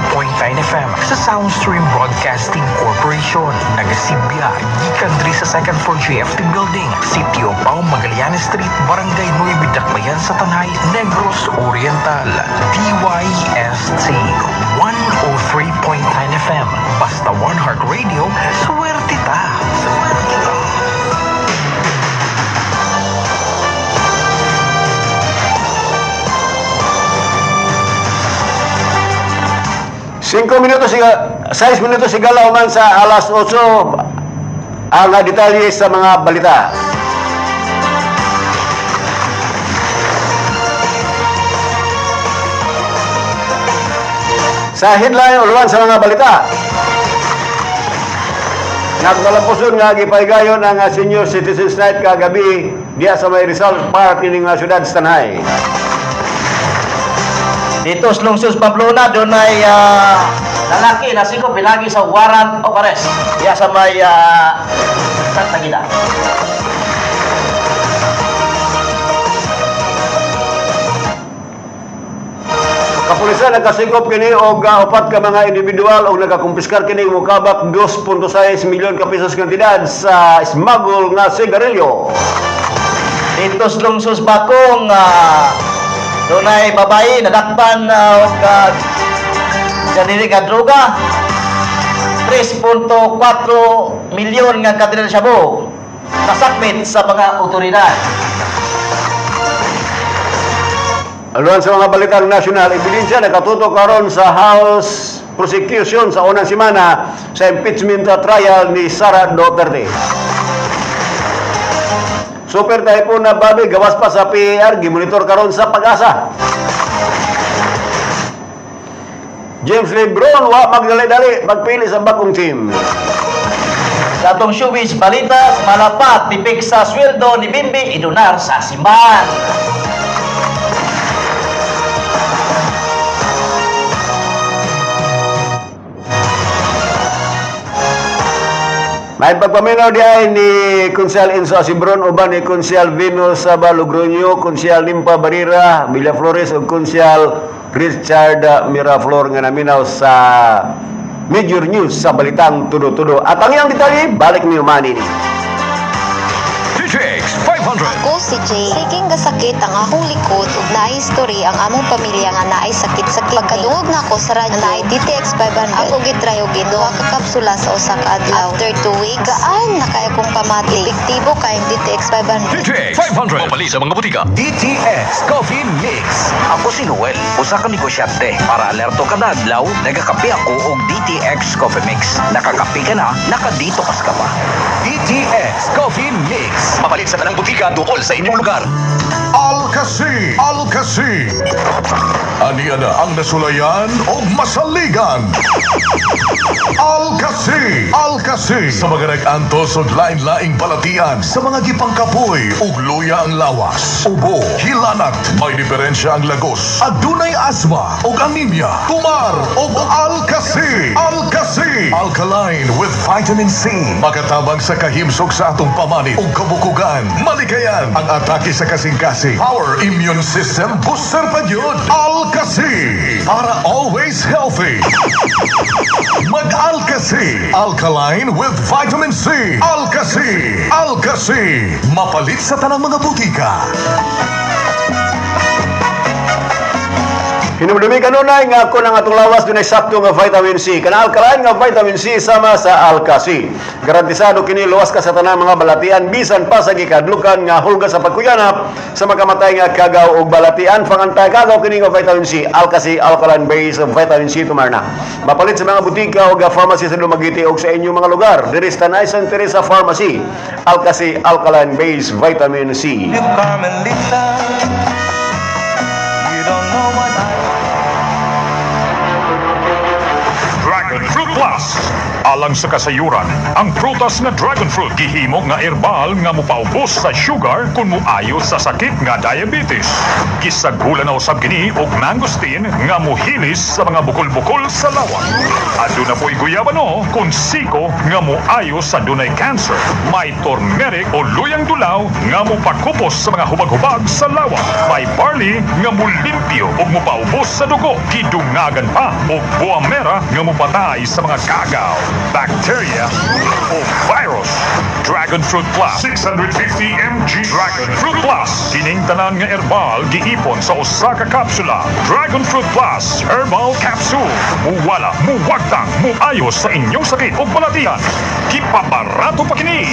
FM sa Soundstream Broadcasting Corporation. Nagasibya, gikan diri sa second floor JFT Building, Sitio Pao, Magallanes Street, Barangay Nueva Dakbayan sa Tanay, Negros Oriental. DYST 103.9 FM. Basta One Heart Radio, swerte ta. Swerte ta. 5 minutos, 6 minutos sigala man sa alas 8 ang detalye sa mga balita. Sa headline, uluan sa mga balita. Nagmalampuson nga gipaygayon ang Senior Citizens Night kagabi diya sa may Rizal Park ining syudad sa Tanay. Dito sa Lungsod Pamplona dunay lalaki na siko pinagi sa warrant of arrest. Diya sa may Santa Gida. Kapulisan nagkasikop kini og upat ka mga individual og nagakumpiskar kini mokabak 2.6 milyon ka pesos kantidad sa smuggle nga sigarilyo. Dito sa Lungsod Bakong dunay babae nadakpan og janiri ka droga. 3.4 milyon nga kantidad sa shabu nasakmit sa mga otoridad. Aluan sa mga balitang nasyonal, ebidensya nakatutok karon sa House prosecution sa unang semana sa impeachment trial ni Sara Duterte. Super typhoon na Babe gawas pa sa PAR gimonitor karon sa Pag-asa. James Lebron wa magdali-dali magpili sa bagong team. Sa atong showbiz balita, malapat tipik sa sweldo ni Bimbi idonar sa simbahan. May pagpaminaw di ay ni Konsehal Enzo Asibron uban ni Konsehal Vino Saba Logroño, Konsehal Limpa Barira, Villaflores ug Konsehal Richard Miraflor nga naminaw sa Major News sa Balitang Tudo-Tudo. At ang iyang detalye, balik ni Umani ni. DJX 500. Ako si Jay. Siging gasakit ang akong likod ug naay history ang among pamilya nga naay sakit sa kidney. Pagkadungog nako sa radyo nga naay DTX 500, ako gitry og duha ka kapsula sa usa ka adlaw. After 2 weeks, gaan na kaayo kong pamati. Epektibo kayong DTX 500. DJX 500. Mabali sa mga butika. DTX Coffee Mix. Ako si Noel, usa ka negosyante. Para alerto kada adlaw, nagakape ako og DTX Coffee Mix. Nakakape ka na, nakadetox ka pa. DTX Coffee Mix. Mapalit sa tanang butika duol sa inyong lugar. Alkasi, Alkasi. Aniya na ang nasulayan o masaligan. Alkasi, Alkasi. Sa mga nag-antos og lain-laing balatian, sa mga gipangkapoy ug luya ang lawas, ubo, hilanat, may diferensya ang lagos, adunay asma ug anemia, tumar og Alkasi, Alkasi. Alkaline with vitamin C. Makatabang sa kahimsog sa atong pamanit ug kabukugan, malikayan ang atake sa kasing-kasing. Power immune system booster pa gyud. Alkasi para always healthy. Mag-Alkasi. Alkaline with vitamin C. Alkasi. Alkasi. Mapalit sa tanang mga butika. Hinumdumi kanunay nga ako ng atong lawas dunay sakto nga vitamin C. Kana alkaline nga vitamin C sama sa Alka-C. Garantisado kini luwas ka sa tanang mga balatian bisan pa sa gikadlukan nga hulga sa pagkuyanap sa makamatay nga kagaw og balatian pangantay kagaw kini nga vitamin C. Alka-C alkaline base of vitamin C tumarna. Mapalit sa mga butika og pharmacy sa Dumaguete og sa inyong mga lugar. Diri sa Tanay San Teresa Pharmacy. Alka-C alkaline base vitamin C. Carmelita, you don't know what I Dragon Fruit Plus. Alang sa kasayuran, ang prutas nga dragon fruit gihimo nga herbal nga mupaubos sa sugar kung muayo sa sakit nga diabetes. Gisagulan na usab kini og mangosteen nga muhilis sa mga bukol-bukol sa lawak. Aduna po'y guyabano kung siko nga muayo sa dunay cancer. May turmeric o luyang dulaw nga mupakupos sa mga hubag-hubag sa lawak. May barley nga mulimpyo ug mupaubos sa dugo. Gidungagan pa og buamera nga mupatay sa mga kagaw, bacteria o virus. Dragon Fruit Plus 650 mg. Dragon Fruit Plus kining tanan nga herbal giipon sa usa ka kapsula. Dragon Fruit Plus Herbal Capsule. Muwala, muwagtang, muayos sa inyong sakit o balatian. Gipabarato pa kini.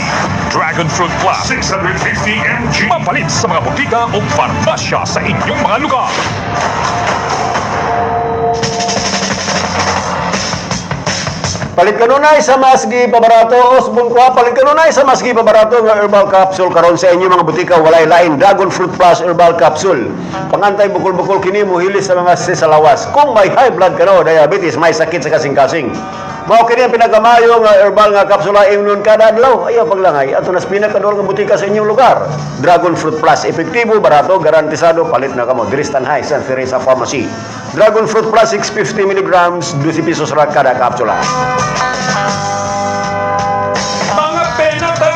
Dragon Fruit Plus 650 mg. Mapalit sa mga butika o farmasya sa inyong mga lugar. Palit kanunay sa mas gipabarato Osbon ko, palit kanunay sa mas gipabarato nga herbal capsule karon sa inyo mga butika walay lain Dragon Fruit Plus herbal capsule. Pangantay bukol-bukol kini muhilis sa mga sisalawas. Kung may high blood ka na o diabetes, may sakit sa kasing-kasing. Mao kini ang pinakamayo nga herbal nga kapsula imnon kada adlaw. Ayaw paglangay ato nas pinakaduol nga butika sa inyong lugar. Dragon Fruit Plus epektibo, barato, garantisado, palit na kamo. Diri sa Tanhay, San Teresa Pharmacy. Dragon Fruit Plus 650 milligrams, 12 pesos ra kada kapsula. Mga penata!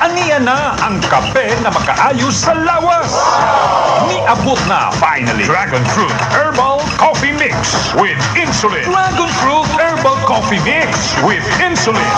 Aniya na ang kape na makaayos sa lawas! Niabot na finally Dragon Fruit Herbal Coffee Mix with Insulin. Dragon Fruit Herbal Coffee Mix with Insulin.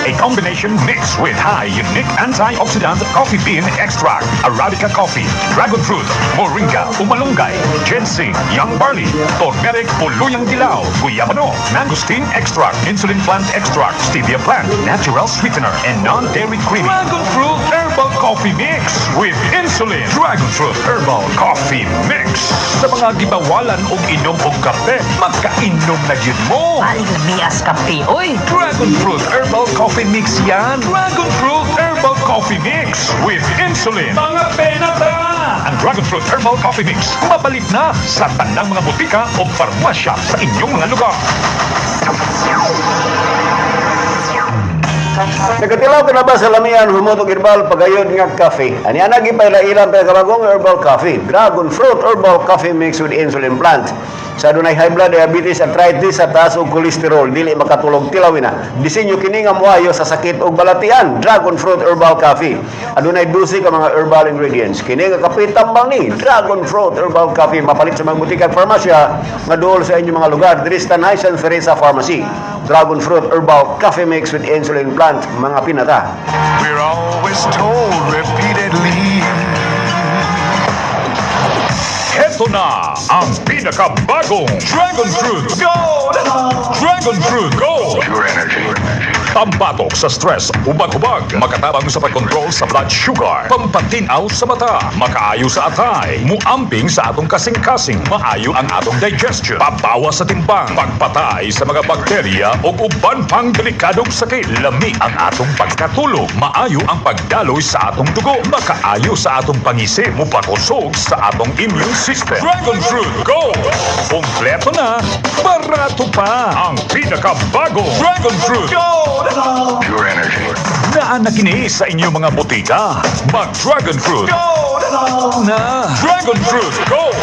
A combination mix with high unique antioxidant coffee bean extract, Arabica coffee, dragon fruit, moringa, umalunggay, ginseng, young barley, turmeric, puluyang dilaw, guyabano, mangosteen extract, insulin plant extract, stevia plant, natural sweetener, and non-dairy creamy. Dragon fruit herbal coffee mix with insulin. Dragon fruit herbal coffee mix. Sa mga gibawalan og inom og kape, makainom na gyud mo. Aling lamias kape, oy! Dragon fruit herbal coffee mix yan. Dragon fruit herbal coffee mix with insulin. Mga penata! Ang Dragon Fruit Herbal Coffee Mix mapalit na sa tanang mga butika o farmasya sa inyong mga lugar. Nagkatilaw ka na ba sa lamian humot og herbal pagayod nga kafe? Ani ana gipaila-ilang pinakabagong herbal coffee, Dragon Fruit Herbal Coffee Mix with Insulin Plant. Sa dunay high blood, diabetes, arthritis, sa taas og kolesterol, dili makatulog tilawin na. Disenyo kini nga moayo sa sakit og balatian, Dragon Fruit Herbal Coffee. Adunay 12 ka mga herbal ingredients. Kini nga kape tambal ni Dragon Fruit Herbal Coffee mapalit sa mga butika at farmasya nga duol sa inyong mga lugar diri sa Tanay San Teresa Pharmacy. Dragon Fruit Herbal Coffee Mix with Insulin Plant, mga pinata. We're always told repeatedly. Heto na ang pinakabagong Dragon Fruit Gold! Dragon Fruit Gold! Pure energy. Pambatok sa stress, hubag-hubag, makatabang sa pagkontrol sa blood sugar, pampatinaw sa mata, makaayo sa atay, muamping sa atong kasing-kasing, maayo ang atong digestion, pabawas sa timbang, pagpatay sa mga bakterya o uban pang delikadong sakit, lami ang atong pagkatulog, maayo ang pagdaloy sa atong dugo, makaayo sa atong pangisip, mupakusog sa atong immune system. Dragon Fruit Gold! Kompleto na, barato pa! Ang pinakabagong Dragon Fruit Gold! Pure energy. Naa na kini sa inyong mga botika. Mag Dragon Fruit Gold! Na! Dragon Fruit Gold!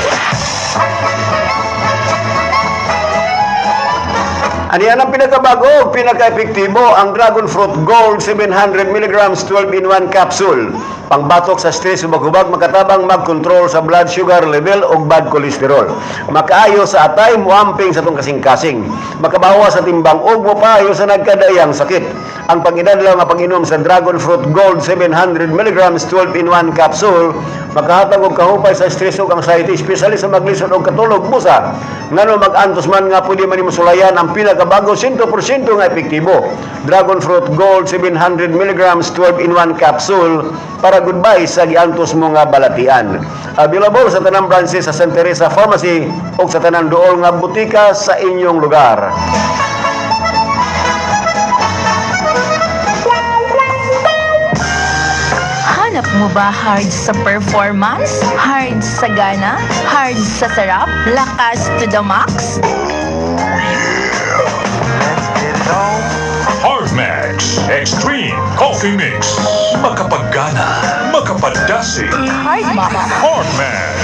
Ani ang pinakabago, pinaka-epektibo, ang Dragon Fruit Gold 700 mg 12 in 1 capsule. Pangbatok sa stress, hubag-hubag, makatabang mag-control sa blood sugar level o bad cholesterol. Makaayo sa atay, muamping sa tong kasing-kasing. Makabawas sa timbang ug mopayo sa nagkadayang sakit. Ang pang-inadlaw nga pag-inom sa Dragon Fruit Gold 700 mg 12 in 1 capsule makahatag og kahupay sa stress ug anxiety, especially sa maglisod og katulog busa. Ngano mag-antos man nga pwede man nimo sulayan ang pinakabago 100% nga epektibo. Dragon Fruit Gold 700 mg 12 in 1 capsule para goodbye sa giantos mo nga balatian. Available sa tanang branches sa Santa Teresa Pharmacy ug sa tanang duol nga butika sa inyong lugar. Hanap mo ba hard sa performance? Hard sa gana? Hard sa sarap? Lakas to the max? Let's get it on. Hard Max Extreme Coffee Mix. Makapagana, makapadasig. Hard Max. Hard Max.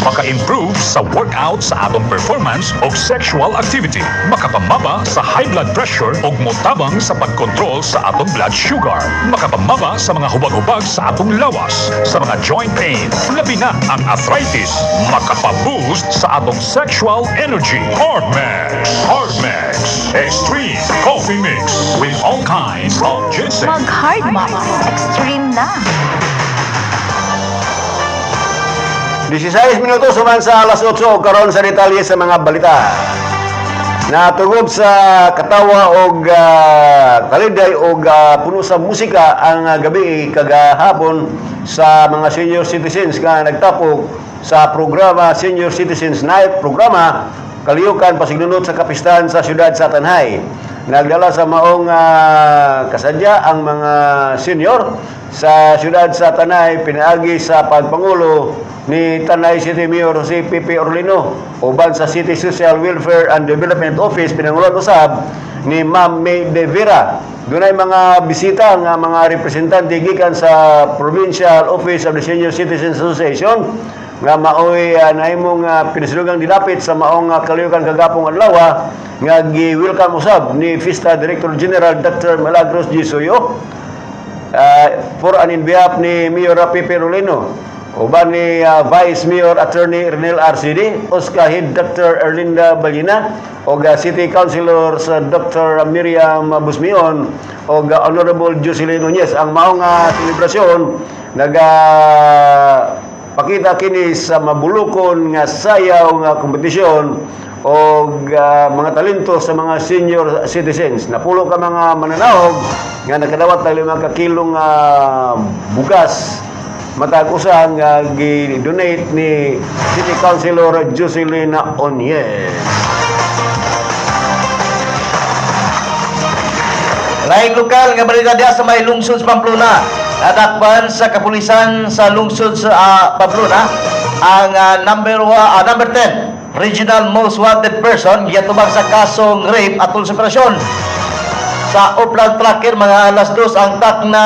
Maka-improve sa workout sa atong performance o sexual activity. Makapamaba sa high blood pressure o motabang sa pagkontrol sa atong blood sugar. Makapamaba sa mga hubag-hubag sa atong lawas, sa mga joint pain, labi na ang arthritis. Makapaboost sa atong sexual energy. Hard Max. Hard Max. Extreme Coffee Mix with all kinds of ginseng. Mag Hard Max. Extreme na. 16 minuto suman sa alas 8 karon sa detalye sa mga balita. Natugob sa katawa og kaliday og puno sa musika ang gabi kagahapon sa mga senior citizens nga nagtapok sa programa Senior Citizens Night programa Kaliyukan pasignunot sa kapistahan sa siyudad sa Tanay. Nagdala sa maong kasadya ang mga senior sa siyudad sa Tanay pinaagi sa pagpangulo ni Tanay City Mayor Jose Pepe Orlino uban sa City Social Welfare and Development Office pinanguloan usab ni Ma'am May De Vera. Dunay mga bisita nga mga representante gikan sa Provincial Office of the Senior Citizens Association nga maoy nahimong pinasulugang dilapit sa maong kaliyukan kagapong adlaw nga gi-welcome usab ni FISTA Director General Dr. Milagros G. Suyo for and in behalf ni Mayor Pepe Rolino. Uban ni Vice Mayor Attorney Renel RCD, OSCA Head Dr. Erlinda Balina, og City Councilor sa Dr. Miriam Busmion, og Honorable Jocelyn Nunez. Ang maong selebrasyon naga pakita kini sa mabulukon nga sayaw nga kompetisyon og mga talento sa mga senior citizens. Napulo ka mga mananahog nga nakadawat ng 5 ka kilong bugas matag usa nga gi-donate ni City Councilor Jocelyn Onyes. Laing lokal nga balita diha sa may lungsod sa Pamplona. Nadakpan sa kapulisan sa lungsod sa Pamplona ang number 10 regional most wanted person giatubang sa kasong rape atol sa operasyon sa Upland Tracker mga alas 2 ang takna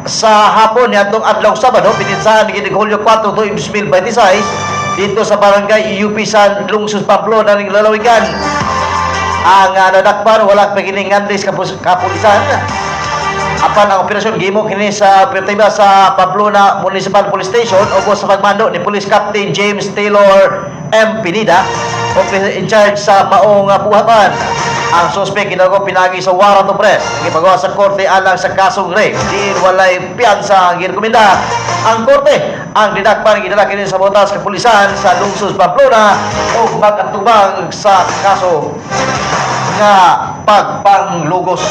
sa hapon niadtong adlaw Sabado, pinitsahan ni Hulyo 4, 2026 dito sa barangay UP sa lungsod Pamplona ning lalawigan. Ang nadakpan wala pagilingan sa kapulisan. Apan ang operasyon gihimo kini sa operatiba sa Pamplona Municipal Police Station ubos sa pagmando ni Police Captain James Taylor M. Pineda, officer in charge sa maong buhatan. Ang suspect ginago pinagi sa warrant of arrest. Gipagawa sa korte alang sa kasong rape. Diin walay piyansa ang girekomenda ang korte. Ang didakpan gidala kini sa botas kapulisan sa lungsod Pamplona ug mag-atubang sa kaso nga pagpanglugos.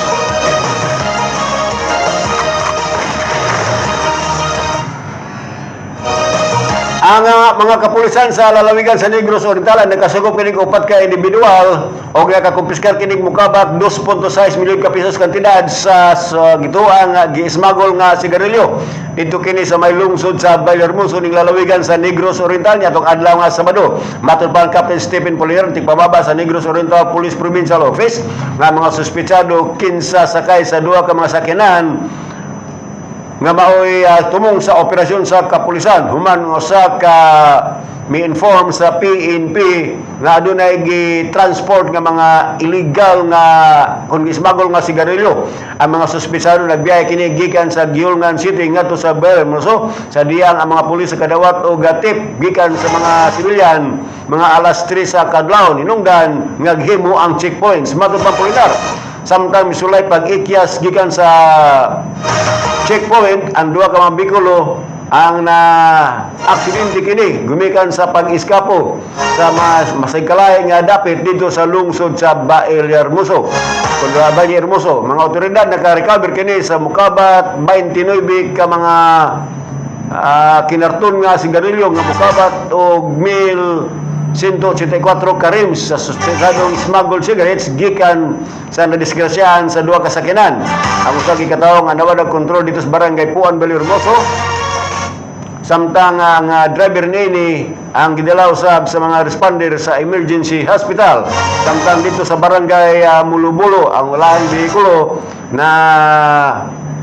Ang mga kapulisan sa lalawigan sa Negros Oriental ang nakasugop kining upat ka individual o nakakumpiskar kining mukabat 2.6 milyon ka pesos kantidad sa gituang gi-smuggle nga sigarilyo. Dito kini sa may lungsod sa Valle Hermoso ning lalawigan sa Negros Oriental niadtong adlaw nga Sabado. Matod pa ang Captain Stephen Polier, tigpababa sa Negros Oriental Police Provincial Office, nga mga suspetsado 15 sakay sa duha ka mga sakyanan nga maoy tumong sa operasyon sa kapulisan human usa ka mi-inform sa PNP nga adunay gi-transport nga mga illegal nga kung gi-smuggle nga sigarilyo. Ang mga suspetsado nagbiyahe kini gikan sa Guiulan City ngadto sa Hermoso sa diyang ang mga pulis sa kadawat og tip gikan sa mga sibilyan mga alas 3 sa kadlawon, hinungdan nga gihimo ang checkpoints. Matod pa Polinar, samtang misulay pag-ikyas gikan sa checkpoint ang duha ka mga bikulo ang na aksidente kini gumikan sa pag-iskapo sa mas masaykalay nga dapit dito sa lungsod sa Bael Hermoso. Kung Valle Hermoso, mga otoridad naka-recover kini sa mukabat 29 ka mga kinarton nga sigarilyo nga mukabat og 1,184 ka reams sa suspetsadong smuggled cigarettes gikan sa nadisgrasyahan sa duha ka sakyanan. Ang usa ka tawo nga nawad og kontrol dito sa barangay Puan, Valle Hermoso, samtang ang driver niini ang gidala usab sa mga responder sa emergency hospital. Samtang dito sa barangay Mulubulo, ang walahing bihikulo na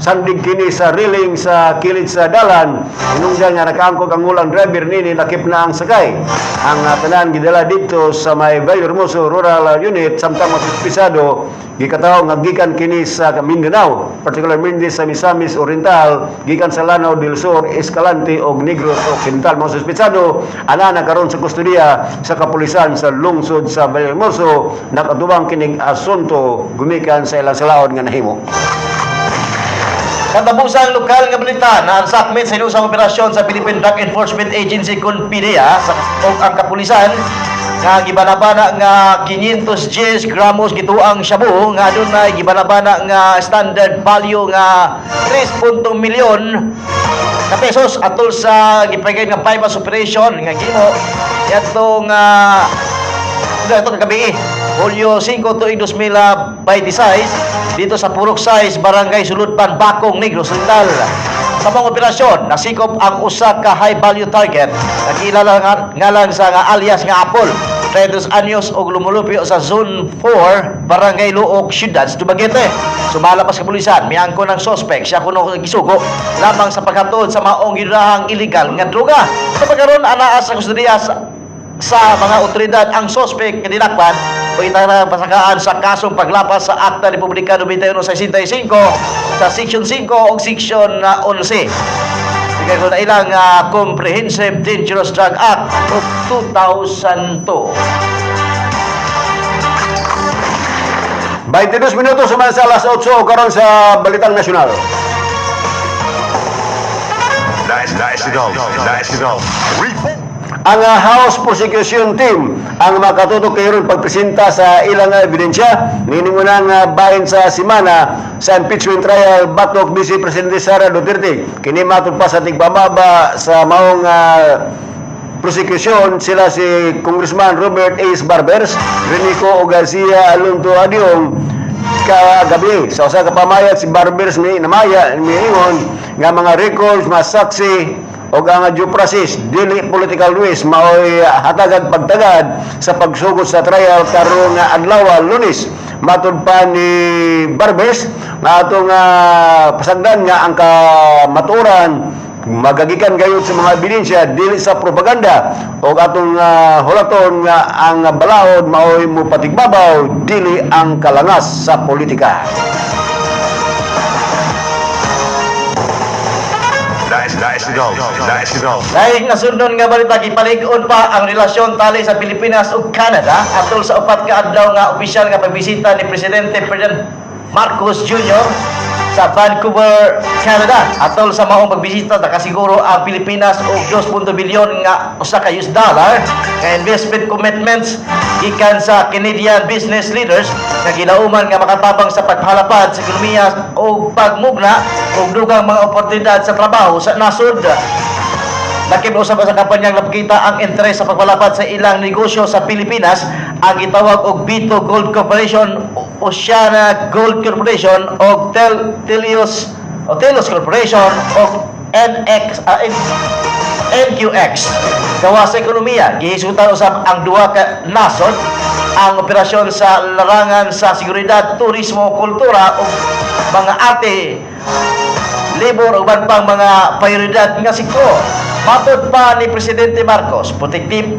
sandig kini sa railing sa kilid sa dalan, hinungdan nga nakaangkog ang ulang driver nini lakip na ang sakay. Ang tanan gidala dito sa may Valle Hermoso Rural Unit, samtang masuspesado gikatawo nga gikan kini sa Mindanao, particularmente sa Misamis Oriental, gikan sa Lanao del Sur, Escalante ug Negros Occidental. Mga suspetsado ana na karon sa kustodiya sa kapulisan sa lungsod sa Valle Hermoso, nakatubang kining asunto gumikan sa ilang salaod nga nahimo. Katapusang lokal nga balita na ang sakmit sa inusang operasyon sa Philippine Drug Enforcement Agency kun PDEA sa ug ang kapulisan nga gibanabana nga 510 gramos gituang shabu nga adunay gibanabana nga standard value nga 3.2 milyon ka pesos atol sa gipagay nga bypass operation nga gimo yatong ito kagabi, Hulyo 5 tuig 2026 dito sa Purok 6, Barangay Suludpan, Bakong, Negros Oriental. Sa mga operasyon, nasikop ang usa ka high value target na kilala ngalan sa nga alias nga Apple, 32 anyos og lumulupyo sa Zone 4, Barangay Luok, Siyudad, Dumaguete. Sumala pa sa kapulisan, miangko ng suspect, siya kuno gisugo lamang sa paghatod sa maong gidurahang illegal nga droga. Sa pagkaron, anaa sa kustodiya sa mga otoridad ang suspect nga dinakpan o pasakahan sa kasong paglapas sa Akta Republika 9165 sa Section 5 o Section 11. Kay ilang Comprehensive Dangerous Drug Act of 2002. 22 minutos human sa alas 8 karon sa Balitang Nasyonal. National, National Report. Ang House Prosecution Team ang makatutok karon pagpresenta sa ilang ebidensya niining unang bahin sa semana sa impeachment trial batok Vice Presidente Sara Duterte. Kini matud pa sa tigpamaba sa maong prosecution sila si Congressman Robert Ace Barbers, Renico Garcia Alonto Adiong kagabi. Sa usa ka pamayag si Barbers ni namaya miingon nga mga records, mga saksi og ang due process dili political waste maoy hatagag pagtagad sa pagsugod sa trial karong adlaw, Lunes. Matud pa ni Barbers nga atong pasagdan nga ang kamatuoran magagikan gayud sa mga ebidensya, dili sa propaganda, og atong hulaton nga ang balaod maoy mopatigbabaw, dili ang kalangas sa politika. National, National. Dahil nasundon nga balita, gipalig-on pa ang relasyon tali sa Pilipinas ug Canada atol sa 4 ka adlaw nga opisyal nga pagbisita ni Presidente Ferdinand Marcos Jr. sa Vancouver, Canada. Atol sa maong pagbisita, nakasiguro ang Pilipinas og 2.2 bilyon nga usa ka US dollar nga investment commitments gikan sa Canadian business leaders nga gilauman nga makatabang sa pagpalapad sa ekonomiya o pagmugna og dugang mga oportunidad sa trabaho sa nasod. Lakip usab sa kampanyang napakita ang interes sa pagpalapad sa ilang negosyo sa Pilipinas ang gitawag og Bito Gold Corporation, Oceana Gold Corporation og Tel Telios o Telos Corporation og NX NQX. Gawa sa ekonomiya, gihisgutan usab ang duha ka nasod ang operasyon sa larangan sa seguridad, turismo, kultura ug mga arte, labor ug uban pang mga prioridad nga sektor. Matod pa ni Presidente Marcos, protektibo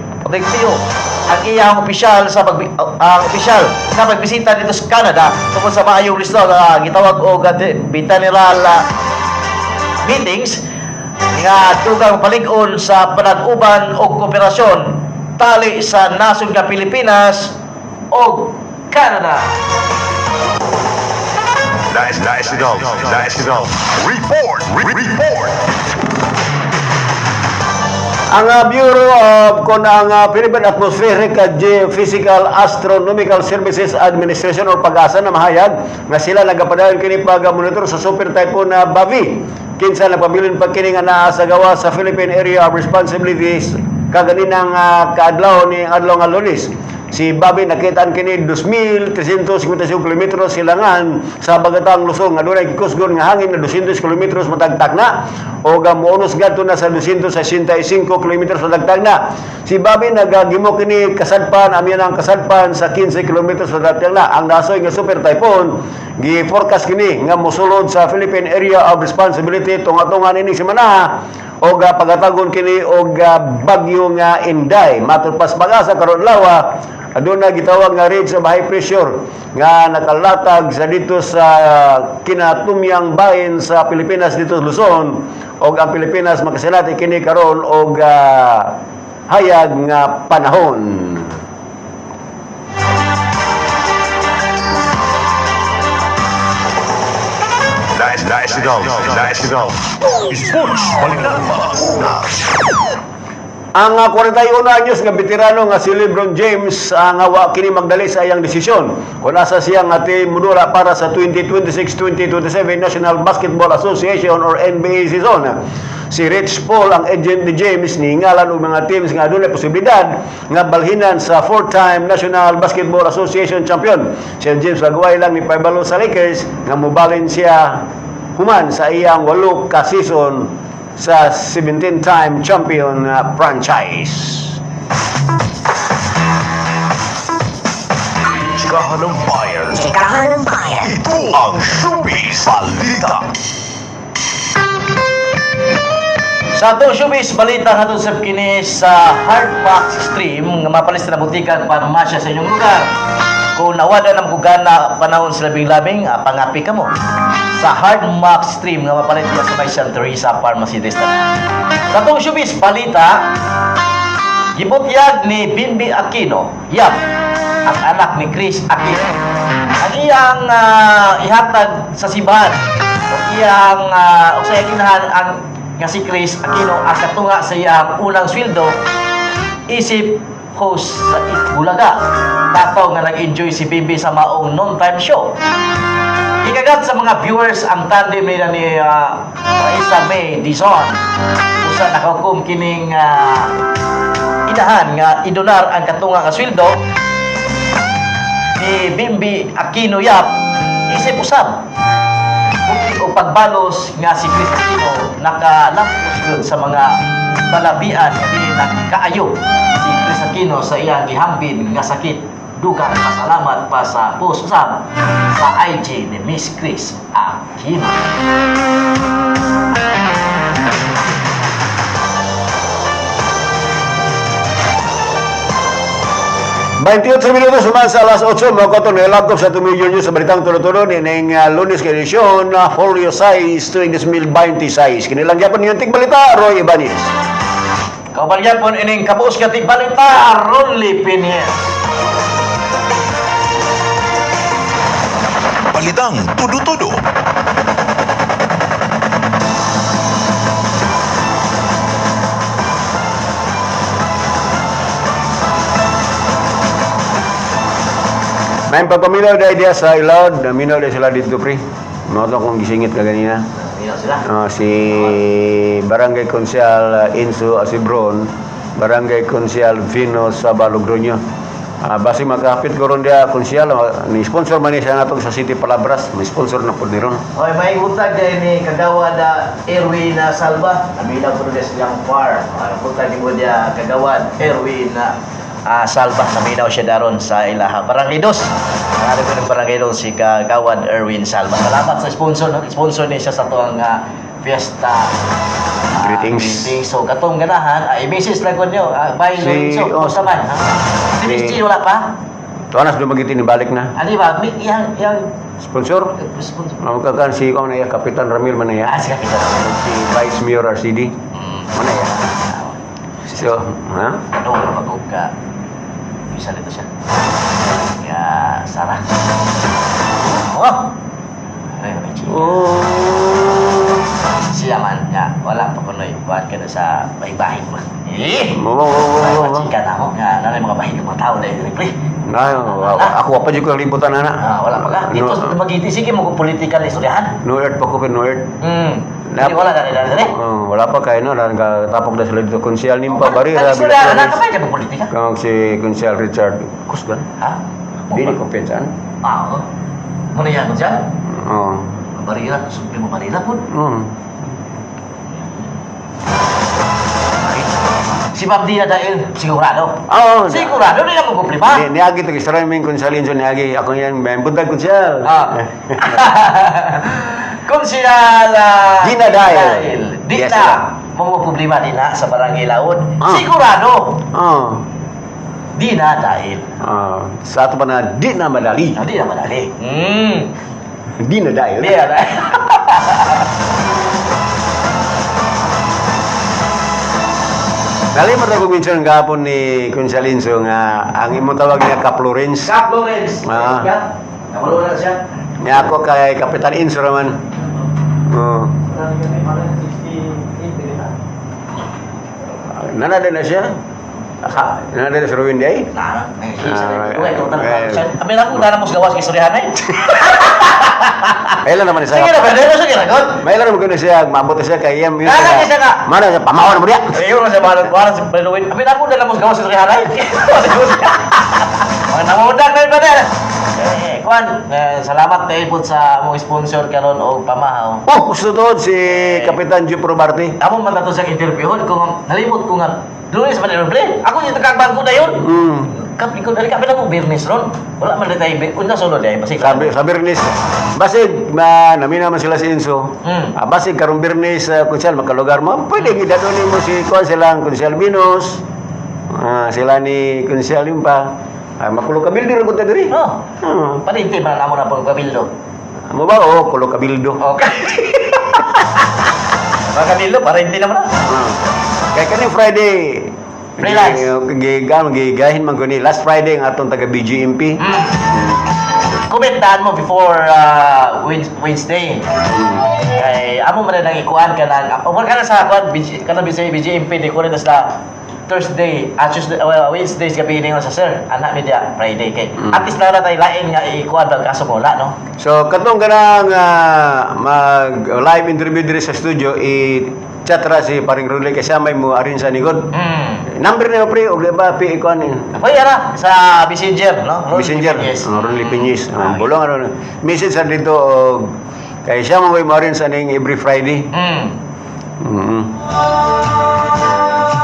ang iyang opisyal sa pag ang opisyal sa pagbisita dito sa Canada tungkol sa maayong relasyon gitawag og bilateral meetings nga dugang palig-on sa panag-uban og kooperasyon tali sa nasod nga Pilipinas og Canada. National, National Report. Report. Ang Bureau of kon ang Philippine Atmospheric Geophysical Astronomical Services Administration or PAGASA na mahayag nga sila nagapadayon kini pag-monitor sa super typhoon na Bavi, kinsa nagpabilin pa kini nga naa sa gawa sa Philippine Area of Responsibilities kaganinang kaadlaw ni adlaw nga Lunes. Si Bavi nakitaan kini 2,355 kilometros silangan sa Bagatang Luzon nga dunay gikusgon nga hangin na 200 kilometros matag takna o muunos ngadto na sa 265 kilometros matag takna. Si Bavi nagagimo kini kasadpan amyan ang kasadpan sa 15 kilometros matag takna. Ang nasoy nga super typhoon gi-forecast kini nga mosulod sa Philippine Area of Responsibility tunga-tunga nining semana og pagatagon kini og bagyo nga Inday. Matud pas PAGASA, karon adlaw aduna gitawag nga ridge of high pressure nga nakalatag sa dito sa kinatumyang bahin sa Pilipinas dito sa Luzon, og ang Pilipinas makasinati kini karon og hayag nga panahon. National, National. Sports Balita. Ang 41 anyos nga veterano nga si LeBron James ang wa kini magdali sa iyang desisyon kung asa siya nga team mudula para sa 2026-2027 National Basketball Association or NBA season. Si Rich Paul, ang agent ni James, niingalan og mga teams nga adunay posibilidad nga balhinan sa four-time National Basketball Association champion. Si James lagway lang ni pahibalo sa Lakers nga mobalin siya human sa iyang 8 ka season sa 17-time champion franchise. Chikahan ng Bayan. Chikahan ng Bayan. Ito ang Showbiz Balita. Sa atong showbiz balita, hatod sa kini sa Hardpack Stream nga mapalis na butika parmasya sa inyong lugar. Kung nawala na mo gana panahon sa labing-labing, pangapi ka mo sa Hard Max Stream nga mapalit diya sa may Santa Teresa Pharmacy District. Katong showbiz balita, gibutyag ni Bimbi Aquino, yap, ang anak ni Chris Aquino. Ang iyang ihatag sa simbahan, o iyang o sa iyang inahan ang nga si Chris Aquino ang katunga sa iyang unang sweldo isip host sa Itbulaga. Tataw nga nag-enjoy si Bimbi sa maong noontime show. Ikagat sa mga viewers ang tandem nila ni Raisa May Dizon. Usa nakahukom kining inahan nga idonar ang katunga nga sweldo ni Bimbi Aquino Yap isip usab. Bukid o pagbalos nga si Chris Aquino nakalampos yun sa mga balabian nga dili nakaayo si Chris Aquino sa iyang gihambin nga sakit dugang pasalamat pa sa post usab sa IG ni Miss Chris Aquino. 28 minutos naman sa alas 8, mga koto, nilagkop sa Tumilyo News sa Balitang Tulo-Tulo, nining Lunes ka edisyon, Hulyo 6, 2026. Kinilang yapon yung balita, Roy Ibanez. Kauban gyapon ining kabuos nga tigbalita Ronly Piniel. Balitang tudo-tudo. May pagpaminaw na idea sa Ilod, naminaw na sila dito, pre. Mga to kung gisingit ka ganina. Minaw sila. Si Barangay Konsyal Inso Asibron, Barangay Konsyal Vino sa Logroño. Basi makapit ko ron dia konsyal, ni sponsor man ni siya natong sa City Palabras, may sponsor na po ni ron. Okay, may utag dahil ni Kagawad Erwin na Salva. Naminaw po niya silang farm. Utag ni mo niya Kagawad Erwin na Salva. Naminaw siya daron sa ilaha. Barangay Dos. Pangalan ko ng Barangay Dos si Kagawad Erwin Salva. Salamat sa sponsor. No? Sponsor niya siya sa tuwang fiesta. Greetings. Greetings. So, katong ganahan, i-message lang ko niyo. Bye, Lorenzo. Oh, Kumusta man? Ha? Si Miss G, wala pa? Tuanas dumagiti ni balik na. Ano ba? Yang, Sponsor? sponsor. Ang kakan si ikaw na iya, Kapitan Ramil man na iya. Ah, si Kapitan. Si Vice Mayor RCD. Man na iya. So, ha? Ano wala pag ka bisa nito siya. Ya, Sarah. Oh. Ay, may chika. Oh. Siya man nga wala pa kunoy kuan ka na sa bahi-bahi ba. Eh. Mo mo mo May mo. chika na ako nga nanay mga bahi ng mga tao dahil pre. Na, ako pa jud ko ang libutan ana. Ah, wala pa ka. Dito No, sa Dumaguete sige mo kung political istoryahan. No earth pa ko pero no earth. Hindi wala dali dali dali. Oh, wala pa kay no, tapok na sila dito konsyal nimpa barira. Istoryahan na ka pa di politika. Kang si konsyal Richard Kusgan. Ha? Dili ko pensan. Ah, oh. Muna yan ko siya. Oh. Barira, sumpi mo barira po. Si Ma'am Dina dahil sigurado. Oh, Sigurado di na mo problema. Ni niagi to istorya min konsyal Injo niagi ako yan may buntag konsyal. Ah. Kung siya la Dina dahil. Di Yes, na sir. mo problema di na sa barangay Laod. Ah. Sigurado Oh. di na dahil. Ah, sa ato pa na di na madali. Di na madali. Di na dahil. Di na dahil. Dali mo ko mention gahapon ni Konsyal Inso nga ang imong tawag niya Cap Lawrence. Cap Lawrence. Ah. Nawala na siya. Niya ako kay Kapitan Inso raman. Oh. Nana din na siya. Ha, nana din na si Ruin Day. Na, Ah, eh. Amin ako na mo sa gawas kay istoryahan eh. Kailan naman siya. Sige na, pwede na sige na, god. May naman ko na siya, maabot na siya kay iyam. Nana na siya nga. Mana siya, pamawan mo diya. Ayun na siya, bahalan bahalan si Baluin. Amin ako na mo sa gawas kay istoryahan eh. Mga nangudang na yun, brother. Eh, Kwan, eh, salamat tayo po sa among sponsor karon og pamahaw. Oh, gusto to si Kapitan Jupro Barte. Amo man nato siyang interviewon kung nalimot ko nga Lunes man yun, pre. Ako yung tagagbangko na yun. Kap, ikaw dali kami na mo Biyernes ron. Wala man tayo una solo dahil basig. Sabi, sa Birnis, basig, ma, namin naman sila si Enzo. Ah, basig, karong Birnis, kunsyal, makalugar mo, pwede gidadoni mo si Kuan silang Kunsyal Binos, sila ni Kunsyal Limpa. Ay, makulog kabildo ra gud ta diri. Oh. Parinti man namo na pag kabildo. Mo ba o kulog kabildo. Okay. Mga kabildo, parinti naman na. Kay kaning Friday, Freelance. Gigahin man ko ni last Friday ang atong taga BGMP. Komentahan mo before Wednesday. Kay amo man nang ikuan ka nang wala ka na sa kuan BG, kanang BC, BGMP di ko rin sa Thursday, ah, Tuesday, well, Wednesday sa gabi ningon sa sir. Anak media Friday kay. At least na tayo lain nga ikuan bag kaso wala, no. So katong kanang mag live interview diri sa studio, i chat ra si paring Rulay kay siya may mo arin sa nigod. Number niyo pre og di ba pi ikuan ni? Hoy ara sa Messenger, no? Ron Messenger. Yes. Oh, Ronly Piñis. Ang bulong ano. Message sa dito og kay siya mo may mo arin sa ning every Friday.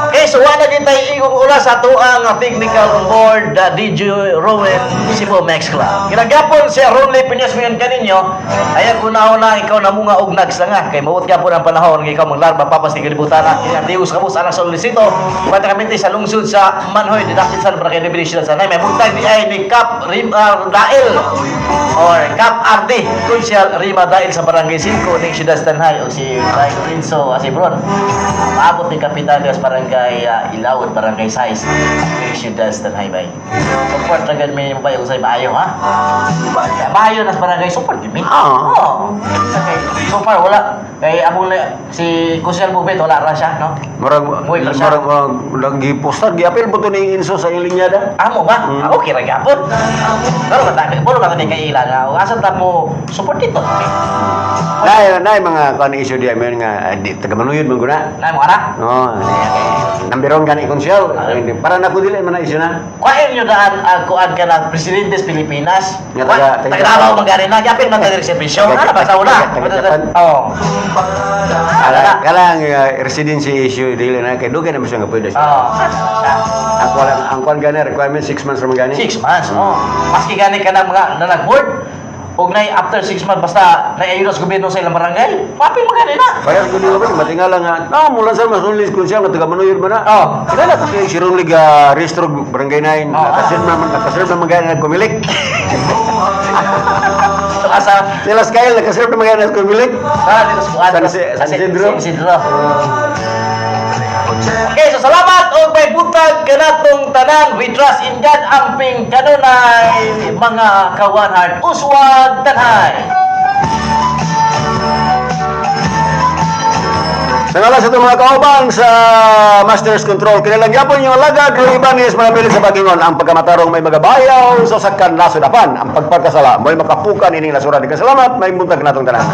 Okay, so wala din tayo igong ula sa atuang technical board, DJ Rowan Cebu Max Club. Kinagapon si Ronly Piñas ngayon kaninyo, ay ang una-una ikaw na munga og nagsanga kay mawut gyapon ang panahon nga ikaw maglarba papas ni kalibutan na kinatius ka mo sa anak sa Luisito, pratikamente sa lungsod sa Manhoy, didakit sa Barangay Revelation sa Nay. May buntag di ay ni Cap Rim, Dael or Cap RD, Kunsyal Rima Dael sa Barangay 5 ning Siyudad Tanhay o si Ray Lorenzo Asibron. Maabot ni Kapitan sa Barangay Ilawod, Barangay 6 ning Siyudad Tanhay bay. Support ra gud mi mo ba usay maayo ha? Maayo na sa barangay support gid mi. Oo. Oo. Okay. So far wala kay amo na si Kunsyal Bubet wala ra siya, no? Murag Muwi ra siya. murag murag lagi postar giapil po to ni Inso sa iyong linyada. Amo ba? Okay ra gyapon. Pero ba tayo, puro ba tayo kaila nga? Asa ta mo support dito? Nay nay mga kuan issue di amen nga di taga Manuyod man guna. Nay mo ara? Oh, nambiron gani konsyal. Para na ko dili man na issue na. Kuhain nyo daan ang kuan ka ng Presidente sa Pilipinas. Nga Taga Davao man gani na. Yapin man taga serbisyo. Ano ba sa una? Taga Japan. Oo. Kala kala ang residency issue dili na kay dugay na man siya nga pwede siya. Oo. Ang kuan gani requirement 6 months ra man gani. 6 months. Oh. Maski gani ka ng mga na nag-board, ug nay after 6 months basta naayunos gobyerno sa ilang barangay, mapin man gani na. Parehas ko nila ba, matingala nga, no, mula sa mas only konsyal, nga taga Manuyod man na. Oh. Kilala ko siya, si Ronlig Restro Barangay 9, Oh. nakaserve naman gani na kumilik. So asa Sila Skyle, nakaserve naman gani na kumilik. Ah, dito sa kuan. San Isidro. San Isidro. Okay, so salamat og may buntag kanatong tanan. We trust in God amping kanunay mga kawanhard uswag tanhay. Sa ngalan sa itong mga kauban sa Masters Control, kinilang yapon yung alagad, Roy Ibanez, manamilit sa Bagingon, ang pagkamatarong may magabayaw sa sakan lasodapan, ang pagpagkasala, may makapukan ining lasuran. Salamat, may buntag natong tanan.